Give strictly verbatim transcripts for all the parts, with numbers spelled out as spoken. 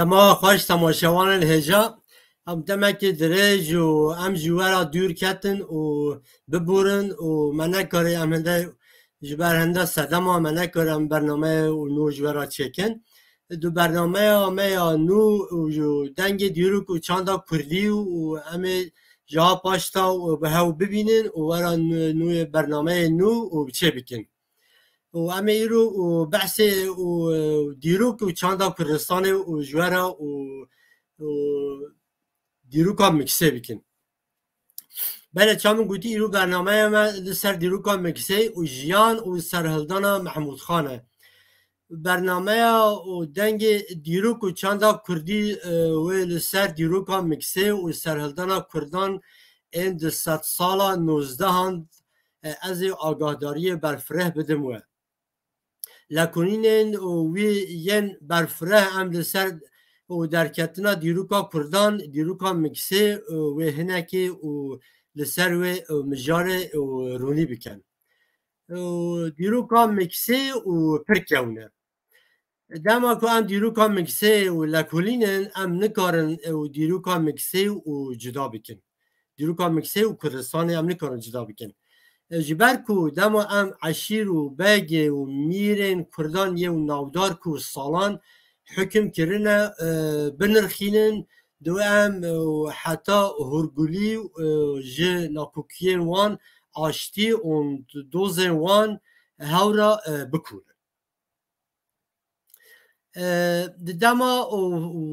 Dema xweş temaşevanên hêja, em demekê dirêj û em ji we re dûr ketin û biborin û me nekarî em hinde ji ber hinde sedema me nekarî em bernameyê û nû ji we re çêkin. Di bernameya me ya nû û ji dengê dîrok û çanda kurdî û em ê ji ha paşta û bi hew bibînin û wera nû, nûyê bernameyê nû û çê bikin. Û em ê îro û behsê û, e, dîrok û çanda Kurdistanê û ji we re û, û dîroka miksê bikin. Belê, ça min gotî, îro bernameya me li ser dîroka miksê û jiyan û serhildana Mehmûd Xan e. Bernameya û dengê dîrok û çanda kurdî, e, wê li ser dîroka miksê û serhildana kurdan ên di sedsala nozdehan, e, ez ê agahdariyê berfireh bidim we. Lekolînên û wî yên berfireh em li ser û derketina dîroka kurdan, dîroka miksê û wê hinekê û li ser wê û mijarê û rûnî bikin. Û dîroka miksê û pir kewn e. Dema ku em dîroka miksê û lekolînin, em nikarin û dîroka miksê û cuda bikin. Dîroka miksê û Kurdistanê em nikarin cuda bikin. E, ji ber ku dema em eşîr û begê û mîrên kurdan yê û navdar ku salan hukm kirine, e, binirxînin, di em, e, heta hûrgulî, e, ji nakokiyên wan, aştî û dozên wan hewra, e, bikûrin. E, di dema û, û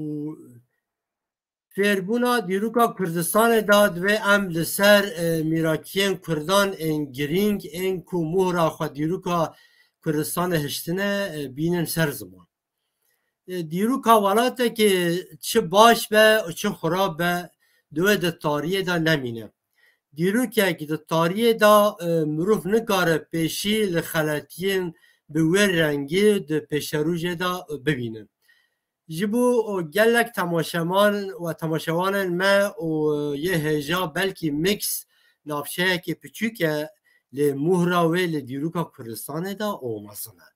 fêrbûna dîroka Kurdistanê de divê em li ser, e, mîrakiyên kurdan ên girîng ên ku mohra xwe dîroka Kurdistanê hiştine, e, bînin ser ziman. E, dîroka welatekê çi baş be û çi xirab be, divê di tariyê de nemîne. Dîrokek di tariyê de, e, mirov nikare pêşî li xeletiyên bi wê rengî di pêşerojê de, e, bibînin. Ji bo, e, gelek temaşevan û temaşevanên me û, e, yê hêja belkî miks navçeyekê piçûk e, lê mohra wê li dîroka Kurdistanê de û mezin e.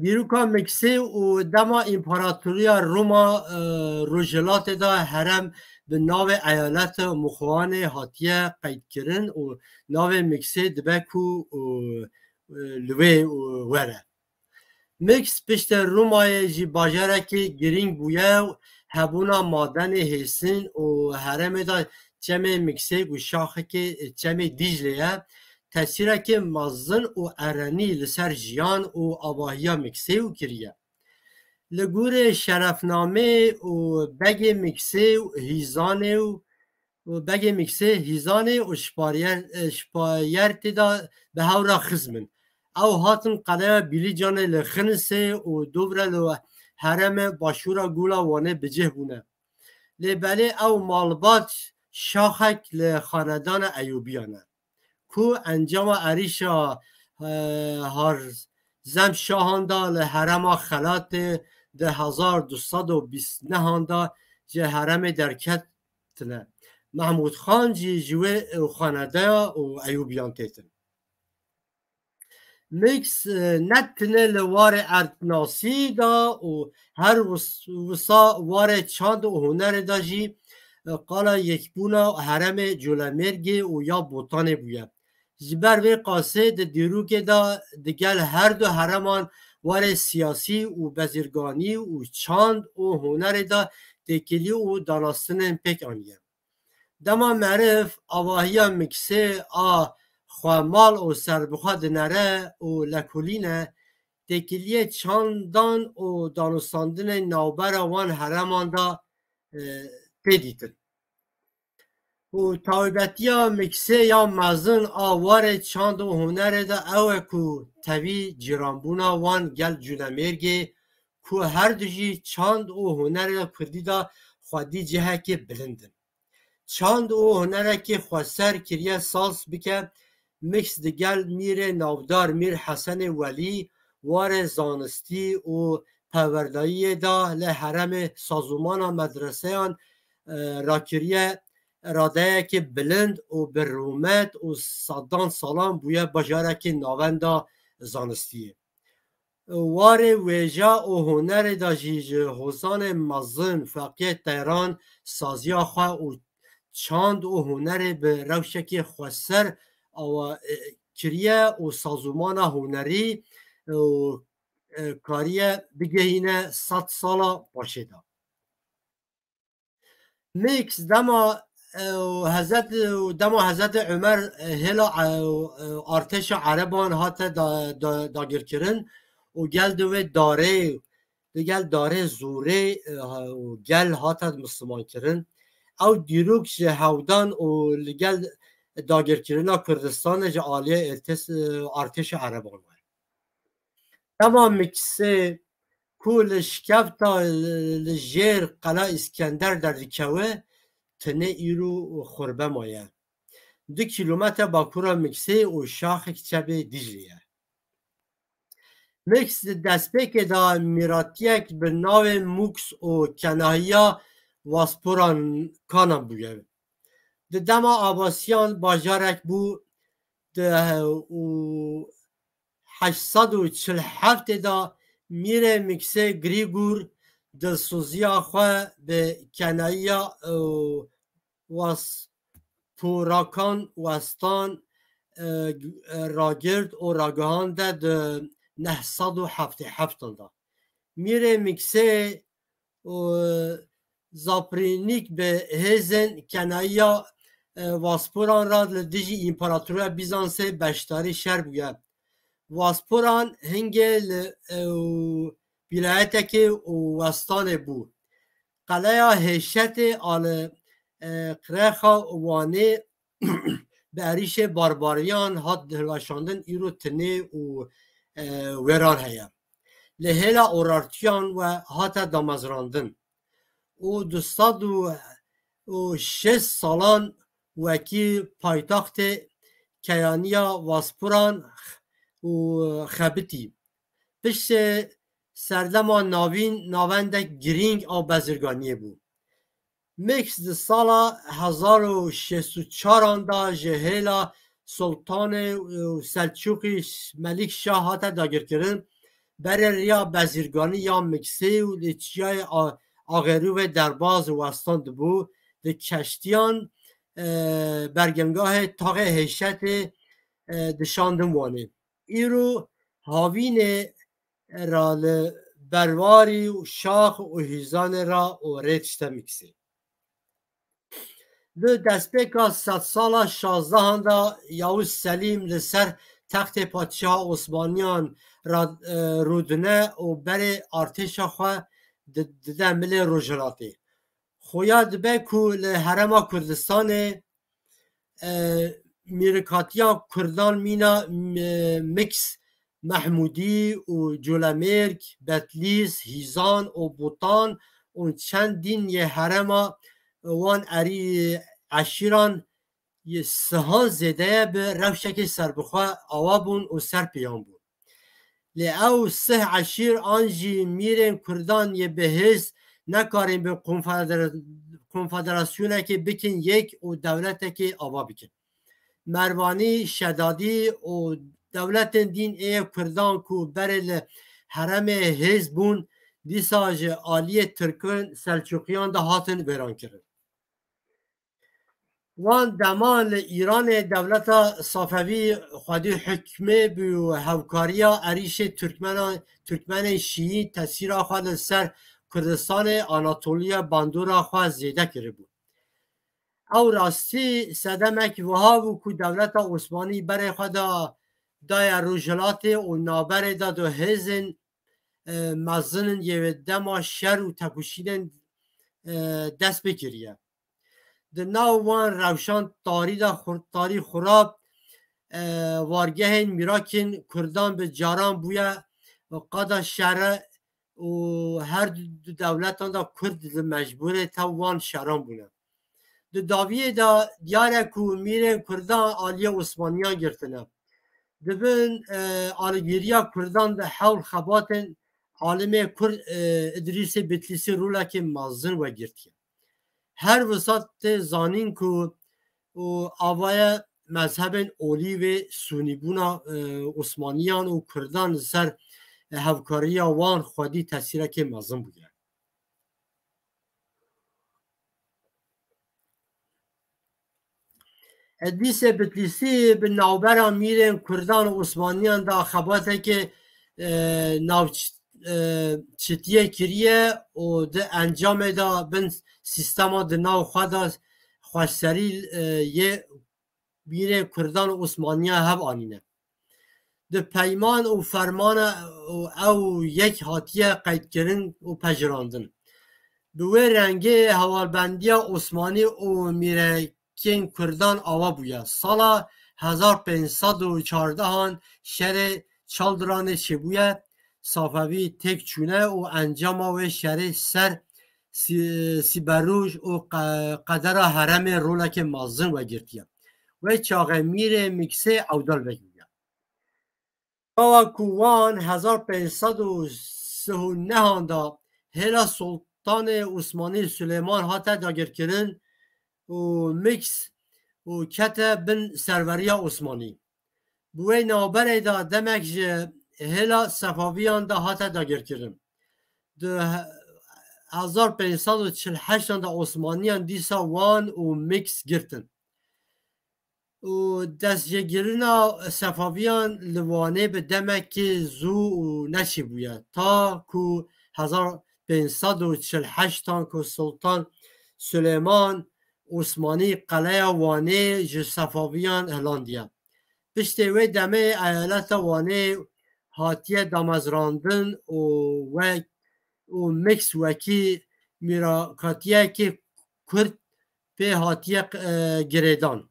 Dîroka miksê û dema Împaratoriya Roma, e, Rojhilatê de herem bi navê eyalete Muxuanê hatiye qeydkirin û navê miksê dibe ku, e, li wê, e, were. Miks piştî Romayê jî bajarekî girîng bûye û hebûna madenê hêsin û herêmê de çemê miksê ku şaxekê çemê Dîclê ye, tesîrekê mezin û erenî li ser jiyan û avahiya miksê û kiriye. Li gorî şerefnamê û begê miksê û hîzanê û û begê miksê hîzanê û şipariyer-, e, şipayertê de bi hewra xizmin. Ew hatin qeleya Bîlîcanê li Xinisê û dovre li herêmê başûra Gola Wanê bi cih bûne. Lê belê ew malbat şaxek li xanedana Eyûbiyan e. Ku encama êrîşa, e, Harzem Şahan da li herêma Xelatê di hezar du sed û bîst nehan da ji herêmê derketine. Mehmûd Xan jî ji wê û xanedeya û Eyûbiyan têtin. Miks, e, ne tine li warê erdnasî de û her wis-, wisa warê çand û hunerê de jî, e, qala yekbûna herêmê Colemêrgê û ya Botanê bûye. Ji ber vê qasê di dîrokê de digel her du herêman warê siyasî û bezirganî û çand û hunerê de têkilî û danastinên pêk aniye. Dema meriv avahiya miksê a xwemal û serbixwe dinere û lekolîne, têkiliyê çandan û danûstandinên navbera wan herêman de, e, tê dîtin. Û taybetiya miksê ya mezin a warê çand û hunerê de ew e ku tevî cîranbûna wan gel Culemêrgê ku her du jî çand û hunerê kurdî de xwedî cihekê bilind in. Çand û hunerekê xweser kiriye saz bike, miks digel mîrê navdar Mîr Hesenê Welî warê zanistî û perwerdayiyê de li herêmê sazûmana medreseyan, e, rakiriye radeyekê bilind û bi rûmet û sedan salan bûye bajarekê navenda zanistiyê. Warê wêja û hunerê de jî ji hozanê mezin Feqiyê Teyran saziya xwe û çand û hunerê bi rewşekê xweser awa, e, kiriye û sazûmana hunerî û, e, kariye bigehîne sed sala paşê de. Mix dema, e, Hezret, dema Hezretê Ömer, e, hêla, e, e, artêşa Ereban hate da, da, dagirkirin û gel di wê darê, di gel darê zorê, e, ha, û gel hate misliman kirin. Ew dîrok ji hewdan û li gel dagirkirina Kurdistanê ji aliyê êrtês-, e, artêşa Ereban ve. Dema Miksê ku li şikefta li, li jêr Qela Îskender derdikewe, tinê îro xurbe maye. Du kîlometre bakura Miksê û şaxek çepê Dîclê ye. Miks di destpêkê de mîratiyek bi navê Muks û kenahiya Wasporan kana bûye. Di dema Abasiyan bajarek bû, di û heşt sed û çil heftê de Mîrê Miksê Grîgur dilsoziya xwe bi kenayiya, e, Wasporakan westan, e, ragirt û ragihande di neh sed û heftê heftan de. Mîrê Miksê û Zaprînîk bi hêzên kenayiya, e, Wasporan re li dijî Împaratoriya Bîzansê beşdarî şer bûye. Wasporan hingê li, e, û wîlayetekê û westanê bû. Qeleya Hêşetê a li, e, Qrexa Wanê bi êrîşê barbariyan hat hilweşandin, îro tinê û, e, wêran heye. Li hêla Urartiyan ve hate damezrandin û du sed û şêst salan wekî paytaxtê keyaniya Wasporan û xebitî. Piştê Serdema Navîn navendek girîng a bezirganiyê bû. Miks di sala hezar û şêst û çaran de ji hêla Sultanê û Selçûqî Melik Şah hate dagirkirin. Berê riya bezîrganî ya Miksê û li çiyayê A-, Axêrûvê derbaz û westan dibû. Di keştiyan, e, bergengahê taxê Hêşetê, e, dişandin Wanê. Îro havînê ra li berwarî û şax û hîzanê ra û rê dişte Miksê. Di destpêka sedsala şazdehan de Yavuz Selîm li ser textê padşaha Osmaniyan ra, e, rûdine û berê artêşa xwe di-, dide milê Rojhilatê. Xuya dibe ku li Herêma Kurdistanê, e, mîrikatiya Kurdan mîna, e, Miks, Mehmûdî û Colemêrg, Betlîs, Hîzan û Botan û çendîn yê herêma wan erî eşîran yê sihan zêdeye bi rewşekê serbixwe awa bûn û serpêyan bûn. Lê ew sih eşîr an jî mîrên Kurdan yê bihêz nekarîn bi konfedera-, konfederasyonekê bikin yek û dewletekê ava bikin. Mervanî, Şedadî û dewletên dîn ê Kurdan ku berê li herêmê hêz bûn, dîsa ji aliyê Tirkin Selçûqiyan de hatin wêrankirin. Wan deman li Îranê dewleta Safewî xwedî hikmê bû û hevkariya êrîşê Tirkmenan, Tirkmenên Şîî tesîra xwe li ser Kurdistanê, Anatoliya bandora xwe zêde kiribû. Ew rastî sedemek wiha bû ku dewleta Osmanî berê xwe da daye Rojhilatê û navberê de du hêzên, e, mezin in yê dema şer û tekoşînên, e, dest pê kiriye. Di nav wan rewşan tarî de xur-, tarî xurab, e, wargehên mîrakên Kurdan bi caran bûye qada şere û her du dewletan de Kurd li mecbûrê tev wan şeran bûne. Di dawiyê de diyar e ku mîrên Kurdan aliyê Osmaniyan girtine. Di bin, e, alîgiriya Kurdan de hewl xebatên alimê Kurd, e, Îdrîsê Bitlîsî rolekê mezin wegirtiye. Her wisa tê zanîn ku û avaye mezhebên olî wê sûnîbûna, e, Osmaniyan û Kurdan li ser hevkariya wan xwedî tesîrekê mezin bûye. Edîsê Bitlîsî bi navbera mîrên Kurdan û Osmaniyan de xebateke, e, navç-, e, çitiyê kiriye û di encamê de bin sîstema di nav xwe de xweserî, e, yê mîrên Kurdan û Osmaniyan hev anîne. Di peyman û fermana û ew yek hatiye qeydkirin û pejirandin. Bi wê rengê hewalbendiya Osmanî û mîrekên Kurdan ava bûye. Sala hezar pênc sed û çardehan şerê Çaldiranê çêbûye, Safevî têk çûne û encama wê şerê ser Sî-, Sîberûj û qe-, qedera herêmê roleke mezin wegirtiye. Wê çaxê mîrê Miksê Ewdal Beg bûye. Çawa ku wan hezar pênc sed û sî û nehan de hêla Sultanê Osmanî Suleyman hate dagirkirin û Miks û kete bin serweriya Osmanî. Bi wê navberê de demek ji hêla Sefaviyan de hate dagirkirin. Di he-, hezar pênc sed û çil heştan de Osmaniyan dîsa Wan û Miks girtin. Û destjêkirina Sefaviyan li Wanê bi demekê zû û neçîbûye. Ta ku hezar pênc sed û çil heştan ku Sultan Suleyman Osmanî qeleya Wanê ji Sefaviyan hilandiye. Piştê wê demê eyaleta Wanê hatiye damezrandin û we-, û Miks wekî mîrakatiyekê Kurd pê hatiye, e, girêdan.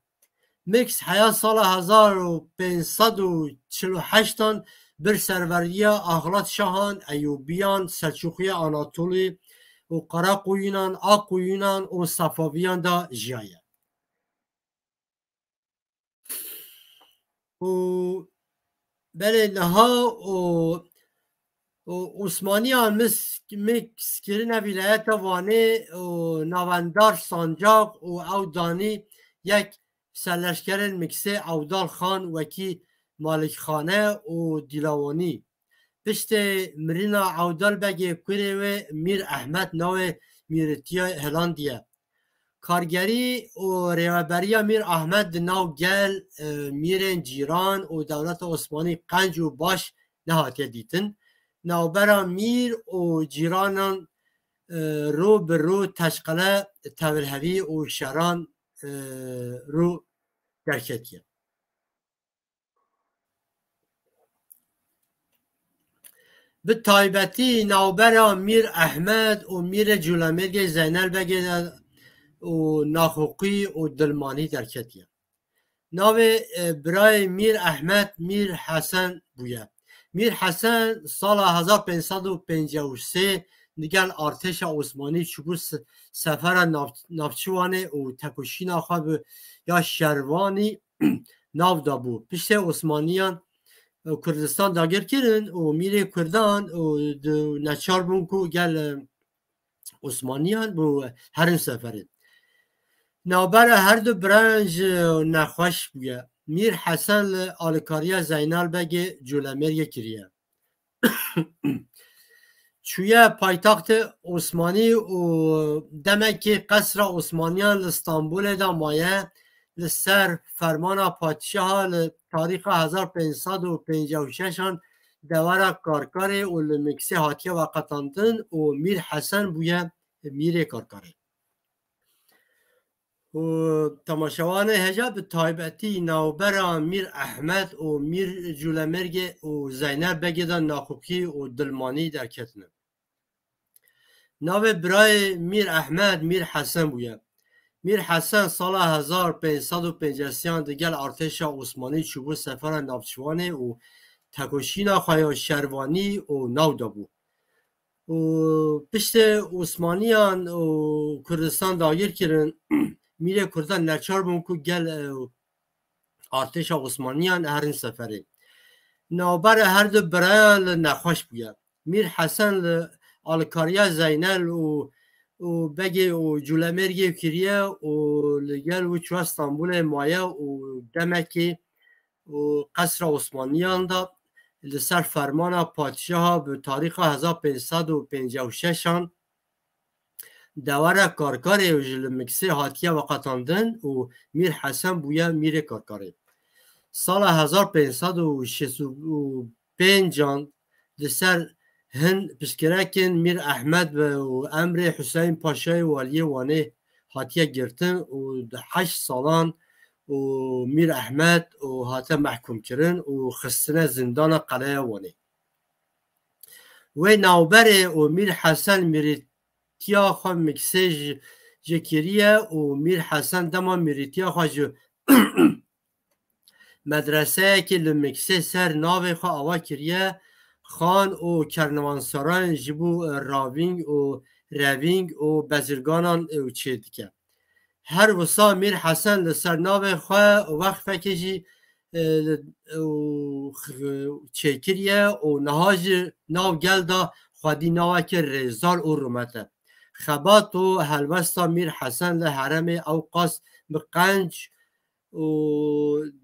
Miks heya sala hezar û pênc sed û çil û heştan bir serweriya Axlat Şahan, Eyûbiyan, Selçûqiya Anatolî û Qaraqoyûnan, Aqoyûnan û Sefaviyan de jiyaye. Û belê niha û, û Osmaniyan mis-, miskirine vîlayeta Wanê û navendar sancaq û ew danî yek serleşkerên Miksê Ewdal Xan wekî Malikxane û Dîlawanî. Piştê mirina Ewdal Begê kurê wê Mîr Ehmed navê mîritiya hilandiye. Kargerî û rêveberiya Mîr Ahmed di nav gel, e, mîrên cîran û dewleta Osmanî qenc û baş nehatiye dîtin. Navbera mîr û cîranan, e, ro bi ro teşqele tewirhevî û şeran, e, ro derketiye. Bi taybetî navbera Mîr Ehmed û Mîrê Culemêrgê Zeynel Begê de û naxoqî û dilmanî derketiye. Navê, e, birayê Mîr Ehmed Mîr Hesen bûye. Mîr Hesen sala hezar pênc sed û pêncî û sê digel artêşa Osmanî çûbû se-, sefera nav-, navçîwanê û tekoşîna xwe bi ya Şervanî nav dabû. Piştê Osmaniyan, e, Kurdistan dagir kirin û mîrê Kurdan û di neçar bûn ku gel, e, Osmaniyan bû herin seferê. Navbera her du birayan ji nexweş bûye. Mîr Hesen li alikariya Zeynal Begê Colemêrgê kiriye. Çûye paytaxtê Osmanî û demekê qesra Osmaniyan li Stenbolê de maye, li ser fermana padşaha li tarîxa hezar pênc sed û pêncî û şeşan devera Karkarê û li Miksê hatiye veqetandin û Mîr Hesen bûye mîrê Karkarê. Û temaşevanê hêja bi taybetî navbera Mîr Ehmed û Mîr Culemêrgê û Zeynel Begê de naxoqî û dilmanî derketine. Navê birayê Mîr Ehmed Mîr Hesen bûye. Mîr Hesen sala hezar pênc sed û pêncî sêyan digel artêşa Osmanî çûbû sefera navçiwanê û tekoşîna xwe ya şervanî û nav dabû. Û piştê Osmaniyan û Kurdistan dagir kirin, mîrê Kurdan neçar bûn ku gel, e, artêşa Osmaniyan herin seferê. Navbera her du birayan li nexweş bûye. Mîr Hesen li alikariya Zeynel û, û Begê û Culemêrgê kiriye û li gel wî çûye Stenbolê maye û demekê û qesra Osmaniyan de li ser fermana padşaha bi tarîxa hezar pênc sed û pêncî û şeşan dewera Karkarê û ji li Miksê hatiye veqetandin û Mîr Hesen bûye Mîrê Karkarê. Sala hezar pênc sed û şêst û pêncan di ser hin piştgirekên Mîr Ehmed û emrê Hüseyin Paşayê Waliyê Wanê hatiye girtin û di heşt salan û Mîr Ehmed û hate mehkûmkirin û xistine zindana Qeleya Wanê. Wê navberê û Mîr Hesen mîrîtiya xwe Miksê ji, ji kiriye û Mîr Hesen dema mîrîtiya xwe ji medreseyekê li Miksê ser navê xwe ava kiriye, xan û kernivansarayên ji bo, e, ravîng û revîng û bezirganan, e, çêdike. Her wisa Mîr Hesen li ser navê xwe û wexfekê jî, e, û x-, çêkiriye û niha ji nav gel de xwedî navekê rêzdar û rûmet e. Xebat û helwesta Mîr Hesen li herêmê ew qas bi qenc û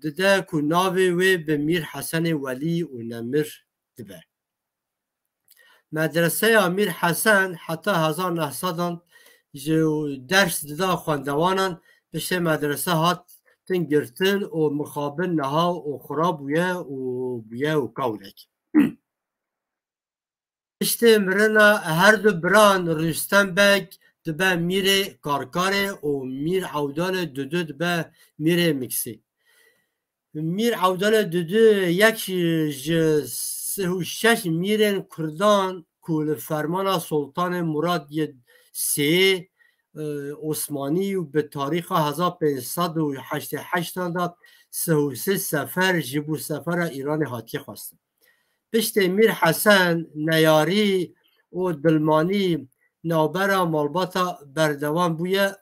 dide ku navê wê bi Mîr Hesenê Welî û Nemir dibe. Medreseya Mîr Hesen heta hezar neh sedan ji ders dida xwendewanan, piştê medrese hatin girtin û mixabin niha û xira bûye û bûye û kawlek. Piştê mirina her du biran Rûstem Beg dibe mîrê Karkarê û Mîr Ewdalê Dudu dibe mîrê Miksê. Mîr Ewdalê Dudu yek ji sih û şeş mîrên Kurdan ku li fermana Sultanê Murad yê Sê, e, Osmanî û bi tarîxa hezar pênc sed û heştê heştan de sih û sê sefer ji bo sefera Îranê hatiye xwestin. Piştê Mîr Hesen neyarî û dilmanî navbera malbata berdewam bûye.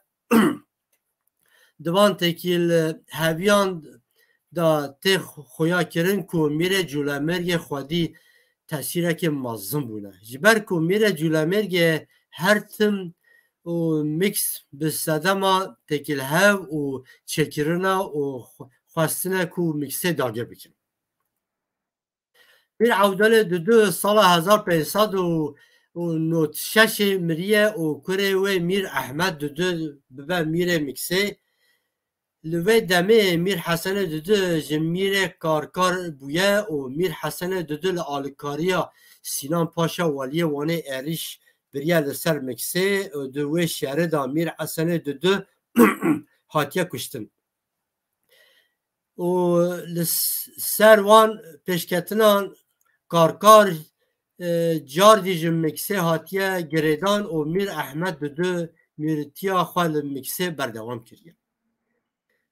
Di van têkil heviyan de tê xuya kirin ku Mîrê Cûlemêrgê xwedî tesîrekê mezin bûne. Ji ber ku Mîrê Cûlemêrgê her tim û Miks bi sedema têkilhev û çêkirina û xwe-, xwestine ku Miksê dagir bikin. Mîr Ewdalê Dudu sala hezar pênc sed û nod şeşê miriye û kurê wê Mîr Ehmed Dudu bibe mîrê Miksê. Li vê demê Mîr Hesenê Dudu ji mîrê Karkar bûye û Mîr Hesenê Dudu li alikariya Sînan Paşa Waliyê Wanê êrîş biriye li ser Miksê û di wê şerê de Mîr Hesenê Dudu hatiye kuştin. Û li s-, ser wan pêşketinan Karkar, e, cardî ji Miksê hatiye girêdan û Mîr Ehmed Dudu mîrîtiya xwe li Miksê berdewam kiriye.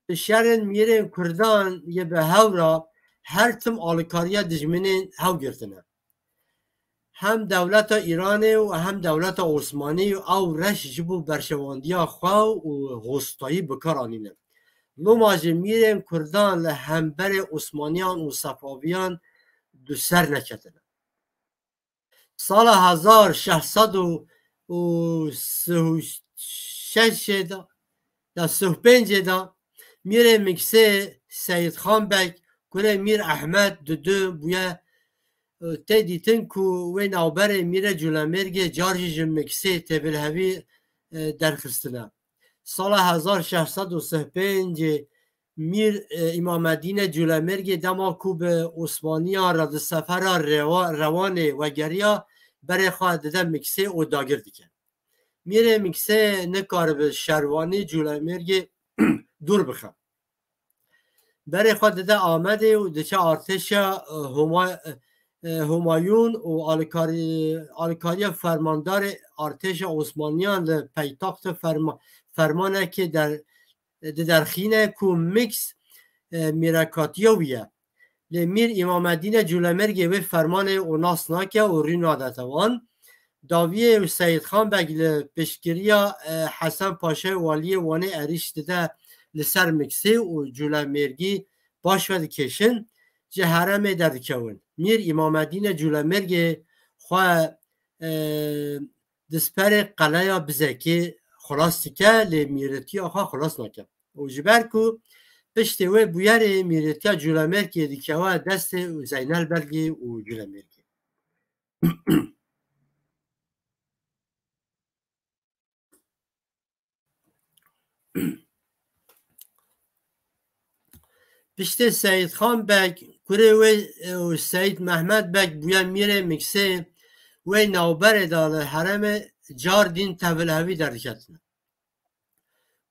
Di şerên mîrên Kurdan yê bi hev re her tim alikariya dijminên hev girtine. Hem dewleta Îranê û hem dewleta Osmanî ew reş ji bo berşewandiya xwe û hostayî bi kar anîne. Loma jî mîrên Kurdan li hemberê Osmaniyan û Sefaviyan du ser neketine. Sala hezar şeş sed û sih û şeşê de, ya sih û pêncê de Mîrê Miksê Seyîd Xan Beg kurê Mîr Ehmed Dudu bûye, e, tê dîtin ku wê navberê Mîrê Cûlemêrgê car jî ji Miksê têbilhevî, e, derxistine. Sala hezar şeş sed û sih û pêncê Mîr, e, Îmamedînê Cûlemêrgê dema ku bi Osmaniyan re di sefera Rewa-, Rewanê wegeriya, berê xwe dide Miksê û dagir dike. Mîrê Miksê nikaribe şervanî Cûlemêrgê dûr bixe. Berê xwe dide Amedê û diçe artêşa, e, Homa-, e, Homayûn û alikari-, alikariya fermandarê artêşa Osmaniyan li peytaxtê ferma-, fermanekê der-, diderxîne ku Miks, e, mîrekatiya wî ye. Lê Mîr Îmamedînê Cûlemêrgê wê fermanê û nas nake û rû nadete wan. Daviyê û Seyîd Xan Beg li piştgiriya, e, Hesen Paşayê Waliyê Wanê êrîş dide li ser Miksê û Cûlemêrgî baş ve dikêşin, ji herêmê derdikewin. Mîr Îmamedînê Cûlemêrgê xwe, e, di siperê Qeleya Bizekê xilas dike, lê mîrîtiya xwe xilas nake. Û ji ber ku Piştê wê bûyerê mîretiya Culemêrgê dikeve destê Zeynel Begê û Culemêrgê. Piştê Seyîdxan Beg, kurê wê, e, û Seyîd Mehmed Beg bûye mîrê Miksê, wê navberê de li herêmê car dîn tevlihevî derdiketine.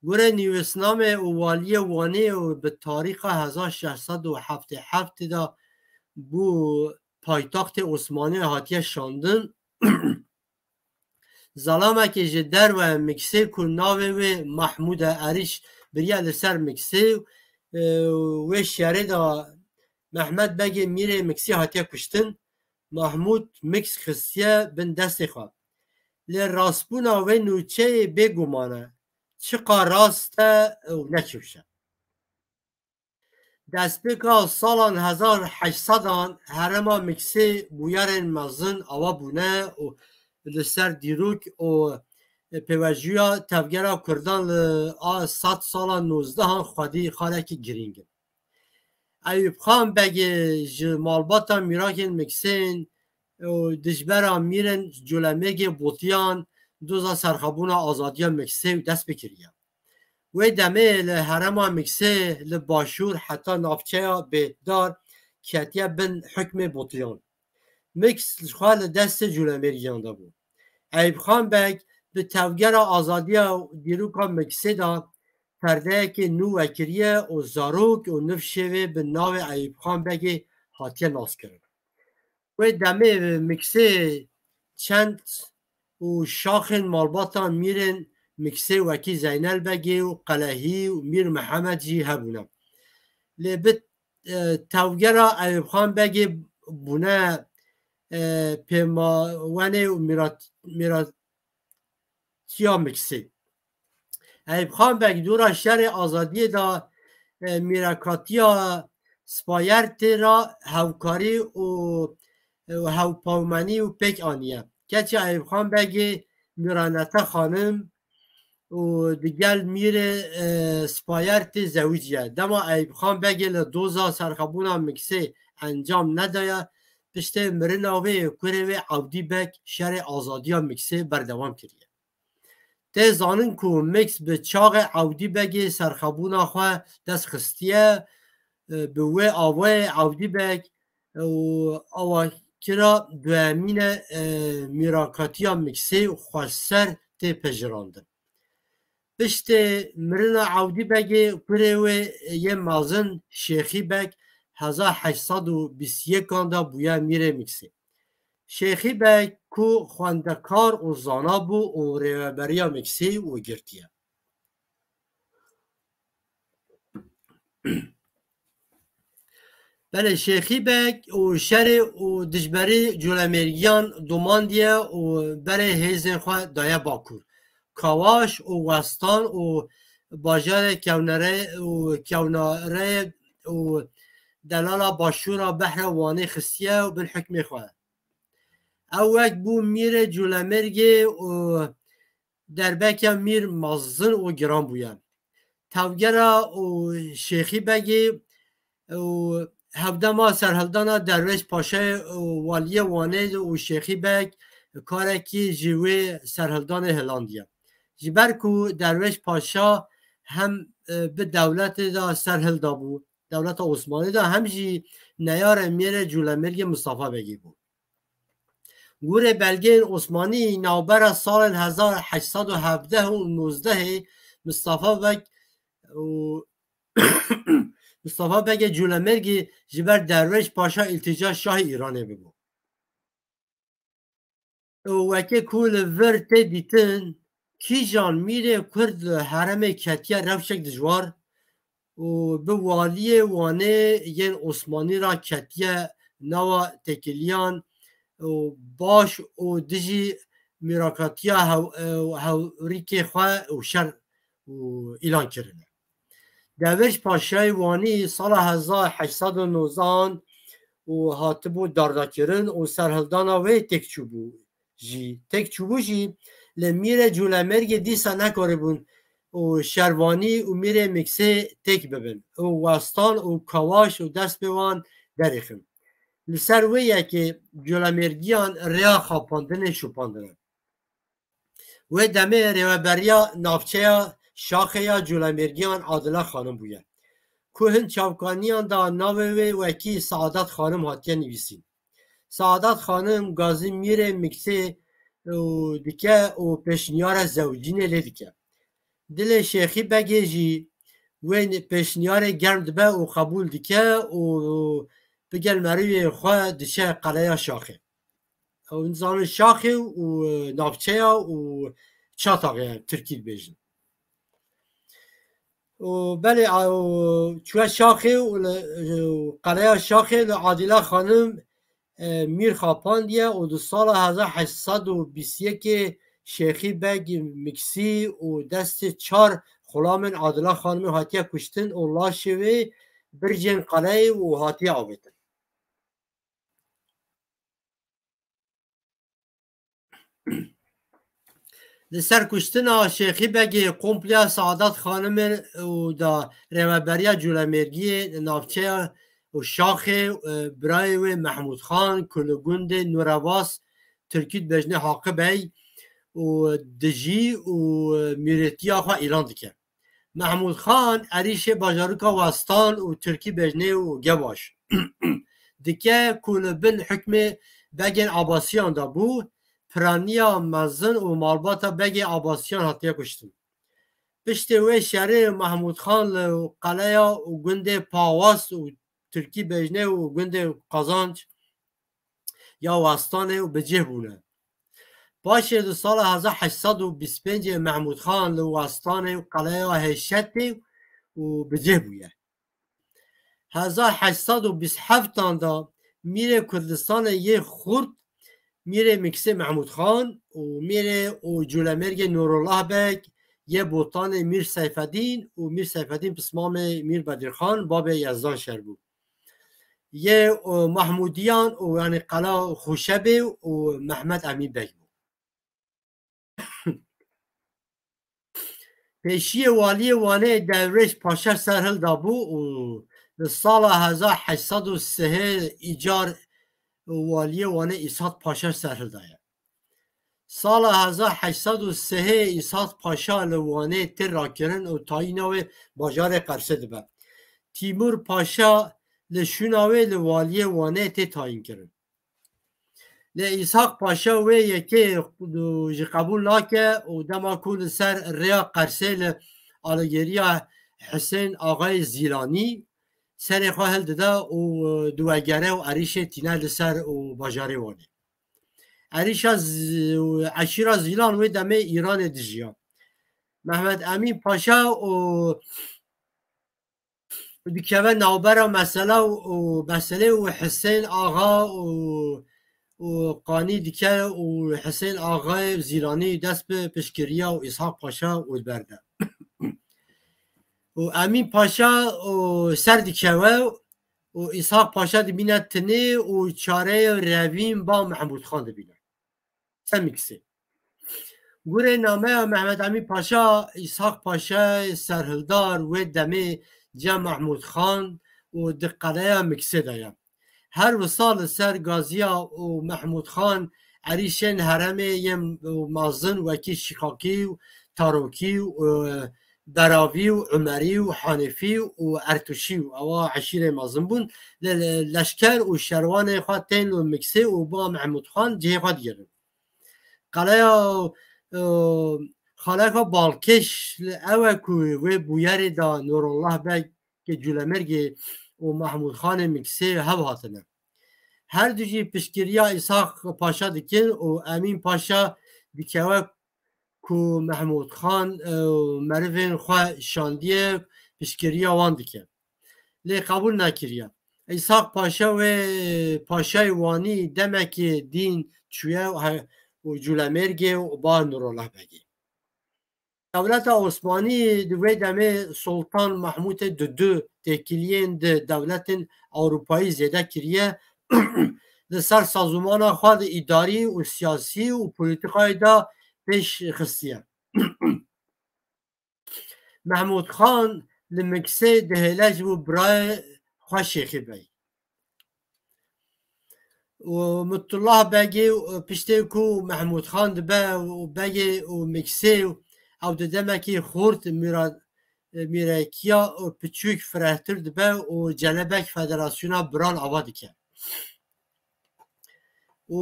Gurê nivîsnamê û waliyê Wanê û bi tarîxa hezar şeş sed û heftê heftê de bû paytaxtê Osmaniyê hatiye şandin. Zelamekê ji derve Miksê ku navê wê Mahmûd e, Erîş biriye li ser Miksê, e, wê şerê de Mehmed Begê mîrê Miksê hatiye kuştin. Mahmûd Miks xistiye bin destê xwe. Lê rastbûna wê nûçeyê bêguman e. Çiqa rast e û ne çewş e. Destpêka salan hezar heşt sedan herêma Miksê bûyerên mezin ava bûne û li ser dîrok û pêvajoya tevgera Kurdan li a sed sala nozdehan xwedî xalekî girîng in. Eyûb Xan Begê ji malbata mîrakên Miksên û dijbera mîrên Colemêrgê botiyan doza serxebûna azadiya Miksê û dest pê kiriye. Wê demê li herêma Miksê li başûr heta navçeya Bêhdar ketiye bin hukmê botiyan. Miks ji xwe li destê Colemêrgiyan de bû. Eyûb Xan Beg bi tevgera azadiya dîroka Miksê de perdeyekê nû vekiriye û zarok û nifşê wê bi navê Eyûb Xan Begê hatiye naskirin. Wê demê bi Miksê çend û şaxên malbata mîrên Miksê wekî Zeynel Begê û Qelehî û Mîr Mihemed jî hebûne. Lê bi, e, tevgera Eyûb Xan Begê bûne, e, pêmawenê û mîrat-, mîratiya Miksê. Eyûb Xan Beg dora şerê azadiyê de, e, mîrakatiya Spayertê re hevkarî û, û hevpawmenî û pêk aniye. Keçê Eyûb Xan Begê Mîranete Xanim û digel mîrê, e, Spayertê zewiciye. Dema Eyûb Xan Begê li doza serxebûna Miksê encam nedaye, piştê mirina wê kurê wê Ewdî Beg şerê azadiya Miksê berdewam kiriye. Tê zanin ku Miks bi çaxê Ewdî Begê serxebûna xwe dest xistiye, e, bi wê awayê Ewdî Beg û awakira duyemîn e, e, mîrakatiya Miksê xweser tê pejirandin. Piştê mirina Ewdî Begê kurê wê yê mezin Şêxî Beg hezar heşt sed û bîst û yekan de bûye mîrê Miksê. Şêxî Beg ku xwendekar û zana bû û rêveberiya Miksê wê girtiye. Belê Şêxî Beg û şerê û dijberî Colemêrgiyan domandiye û berê hêzên xwe daye Bakur. Kawaş û Westan û bajarê Kewnere û Kewnare û delala başûra behra Wanê xistiye û bin hukmê xwe. Ew wek bû mîrê Colemêrgê û derbeke mîr mezin û giran bûye. Tevgera û Şêxî Begê û hevdema serhildana Derwêş Paşayê û waliyê Wanê û Şêxî Beg karekî ji wê serhildanê hilandiye. Ji ber ku Derwêş Paşa hem, e, bi dewletê de serhilda bû, dewleta Osmanî de, hem jî neyarê mîrê Colemêrgê Mistefa Begê bû. Gurê belgeyên Osmanî, navbera salên hezar heşt sed û hevdeh û nozdehê Mistefa Beg û Mistefa Begê Colemêrgî ji ber Derwêş Paşa îltîca şahê Îranê bibû. Û weke ku li vir tê dîtin, kîjan mîrê Kurd li herêmê ketiye rewşek dijwar û bi waliyê Wanê yên Osmanî re ketiye nava têkiliyan û baş û dijî mîrakatiya hew-, e, hewrîkê xwe û şer û îlan kirine. Derwêş Paşayê Wanî sala hezar heşt sed û nozdehan û hatibû dardakirin û serhildana wê têk çûbû jî, têk çûbû jî, lê mîrê Colemêrgê dîsa nekaribûn û Şervanî û Mîrê Miksê têk bibin û Westan û Kawaş û dest pê wan derêxin. Li ser wê yekê Colemêrgiyan rêya xapandinê şopandine. Wê demê rêveberiya navçeya Şaxê ya Colemêrgiyan Adile Xanim bûye, ku hin çavkaniyan de navê wê wekî Saadet Xanim hatiye nivîsîn. Saadet Xanim gazî Mîrê Miksê û dike û pêşniyara zewicînê lê dike. Dilê Şêxî Begê jî wê pêşniyarê germ dibe û qebûl dike û bi gel merivê xwe diçe qeleya Şaxê. Ew nizanin Şaxê û navçeya û çataxê tirkî dibêjin. Û belê, a, û çûye Şaxê û li, û qeleya Şaxê li Adîla Xanim, e, Mîr xapandiye û di sala hezar heşt sed û bîst yekê Şêxî Beg Miksî û destê çar xulamên Adîla Xanimê hatiye kuştin û laşê wê bircên qeleyê û hatiye avêtin. Li ser kuştina Şêxî Begê, kompleya Saadet Xanimê û da rêveberiya Colemêrgiyê, navçeya û Şaxê, e, birayê wê Mehmûd Xan ku li gundê Nûrevas, tirkî dibêjne Haqi Bey, û dijî û mîretiya xwe îlan dike. Mehmûd Xan êrîşê bajarûka Westan û tirkî bejnê û Gebaş dike ku li bin hukmê begên Abasiyan de bû, piraniya mezin û malbata begê Abasiyan hatiye kuştin. Piştê wê şerê Mehmûd Xan li qeleya û gundê Pawast û tirkî bejnê û gundê Qazanc ya Westanê û bi cih bûne. Paşê di sala hezar heşt sed û bîst pêncê Mehmûd Xan li Westanê û qeleya Hêşetê û bi cih bûye. Hezar heşt sed û bîst heftan de Mîrê Kurdistanê yê Xurt, Mîrê Miksê Mehmûd Xan û Mîrê û Colemêrgê Nûrullah Beg yê Botanê Mîr Seyfedîn û Mîr Seyfedîn pismamê Mîr Bedirxan babê Yezdan Şer bû. Yê, e, Mahmûdiyan û, yanî, Qela Xûşebê û Mehmed Emîn Beg bû. Pêşiyê waliyê Wanê Dewrêş Paşa serhilda bû û li sala hezar heşt sed û sihê îcar waliyê Wanê Îshat Paşa serhildaye. Sala hezar heşt sed û sihê Îshat Paşa li Wanê tê rakirin û tayîna wê bajarê Qersê dibe. Tîmur Paşa li şûna wê li waliyê Wanê tê tayînkirin. Lê Îshaq Paşa wê yekê ji qebûl nake û dema ku li ser rêya Qersê li aligêriya Hisên Axayê Zîlanî serê xwe hildide û, e, diwegere û êrîşê tîne li ser û bajarê Wanê. Êrîşa Z-, eşîra Zîlan wê demê Îranê dijiya. Mehmet Emîn Paşa û dikeve navbera mesela û, û meselê û Hisên Axa û, û qanî dike û Hisên Axayê Zîlanî dest bi piştgiriya û Îshaq Paşa û berde. Û Emîn Paşa û ser dikeve û Îshaq Paşa dibîne tinê û çareyê revîn ba Mehmûd Xan dibîne. Semîksê. Gurê nameya Mehmet Emîn Paşa, Îshaq Paşa serhildar wê demê ciya Mehmûd Xan û di qeleya Miksê de ye. Her wisa li ser gaziya û Mehmûd Xan êrîşên herêmê yên mezin wekî Şîxakî û Tarokî û, e, Beravî û Umerî û Hanîfî û Ertuşî û ewa eşîrê mezin bûn. Li, li, leşker û şerwanê xwe tên li Miksê û ba Mehmûd Xan cihê xwe digirin. Qeleya, e, xaleka balkêş ew e ku wê bûyerê de Nûrullah Beg ke Culemêrgê û Mehmûd Xanê Miksê hev hatine. Her du jî piştgiriya Îshaq Paşa dikin û Emîn Paşa dikeve ku Mehmûd Xan, e, merivên xwe şandiye, piştgiriya wan dike. Lê qebûl nekiriye. Îshaq Paşa wê Paşayê Wanî demekê dîn çûye û he-, û Culemêrgê û ba Nurullah Begê. Dewleta Osmanî di wê demê Sultan Mahmûtê Dudu têkiliyên di dewletên Ewropayî zêde kiriye, li ser sazûmana xwe di îdarî û siyasî û polîtîkayê de pêş xistiye. Mehmûd Xan li Miksê dihêle ji bo birayê xwe Şêxî Bey. Û Mutullah Begê, û piştê ku Mehmûd Xan dibe û begê û Miksê û ew di demekî xurt mîra-, mîrekiya û piçûk firehtir dibe û celebek federasyona biran ava dike. Û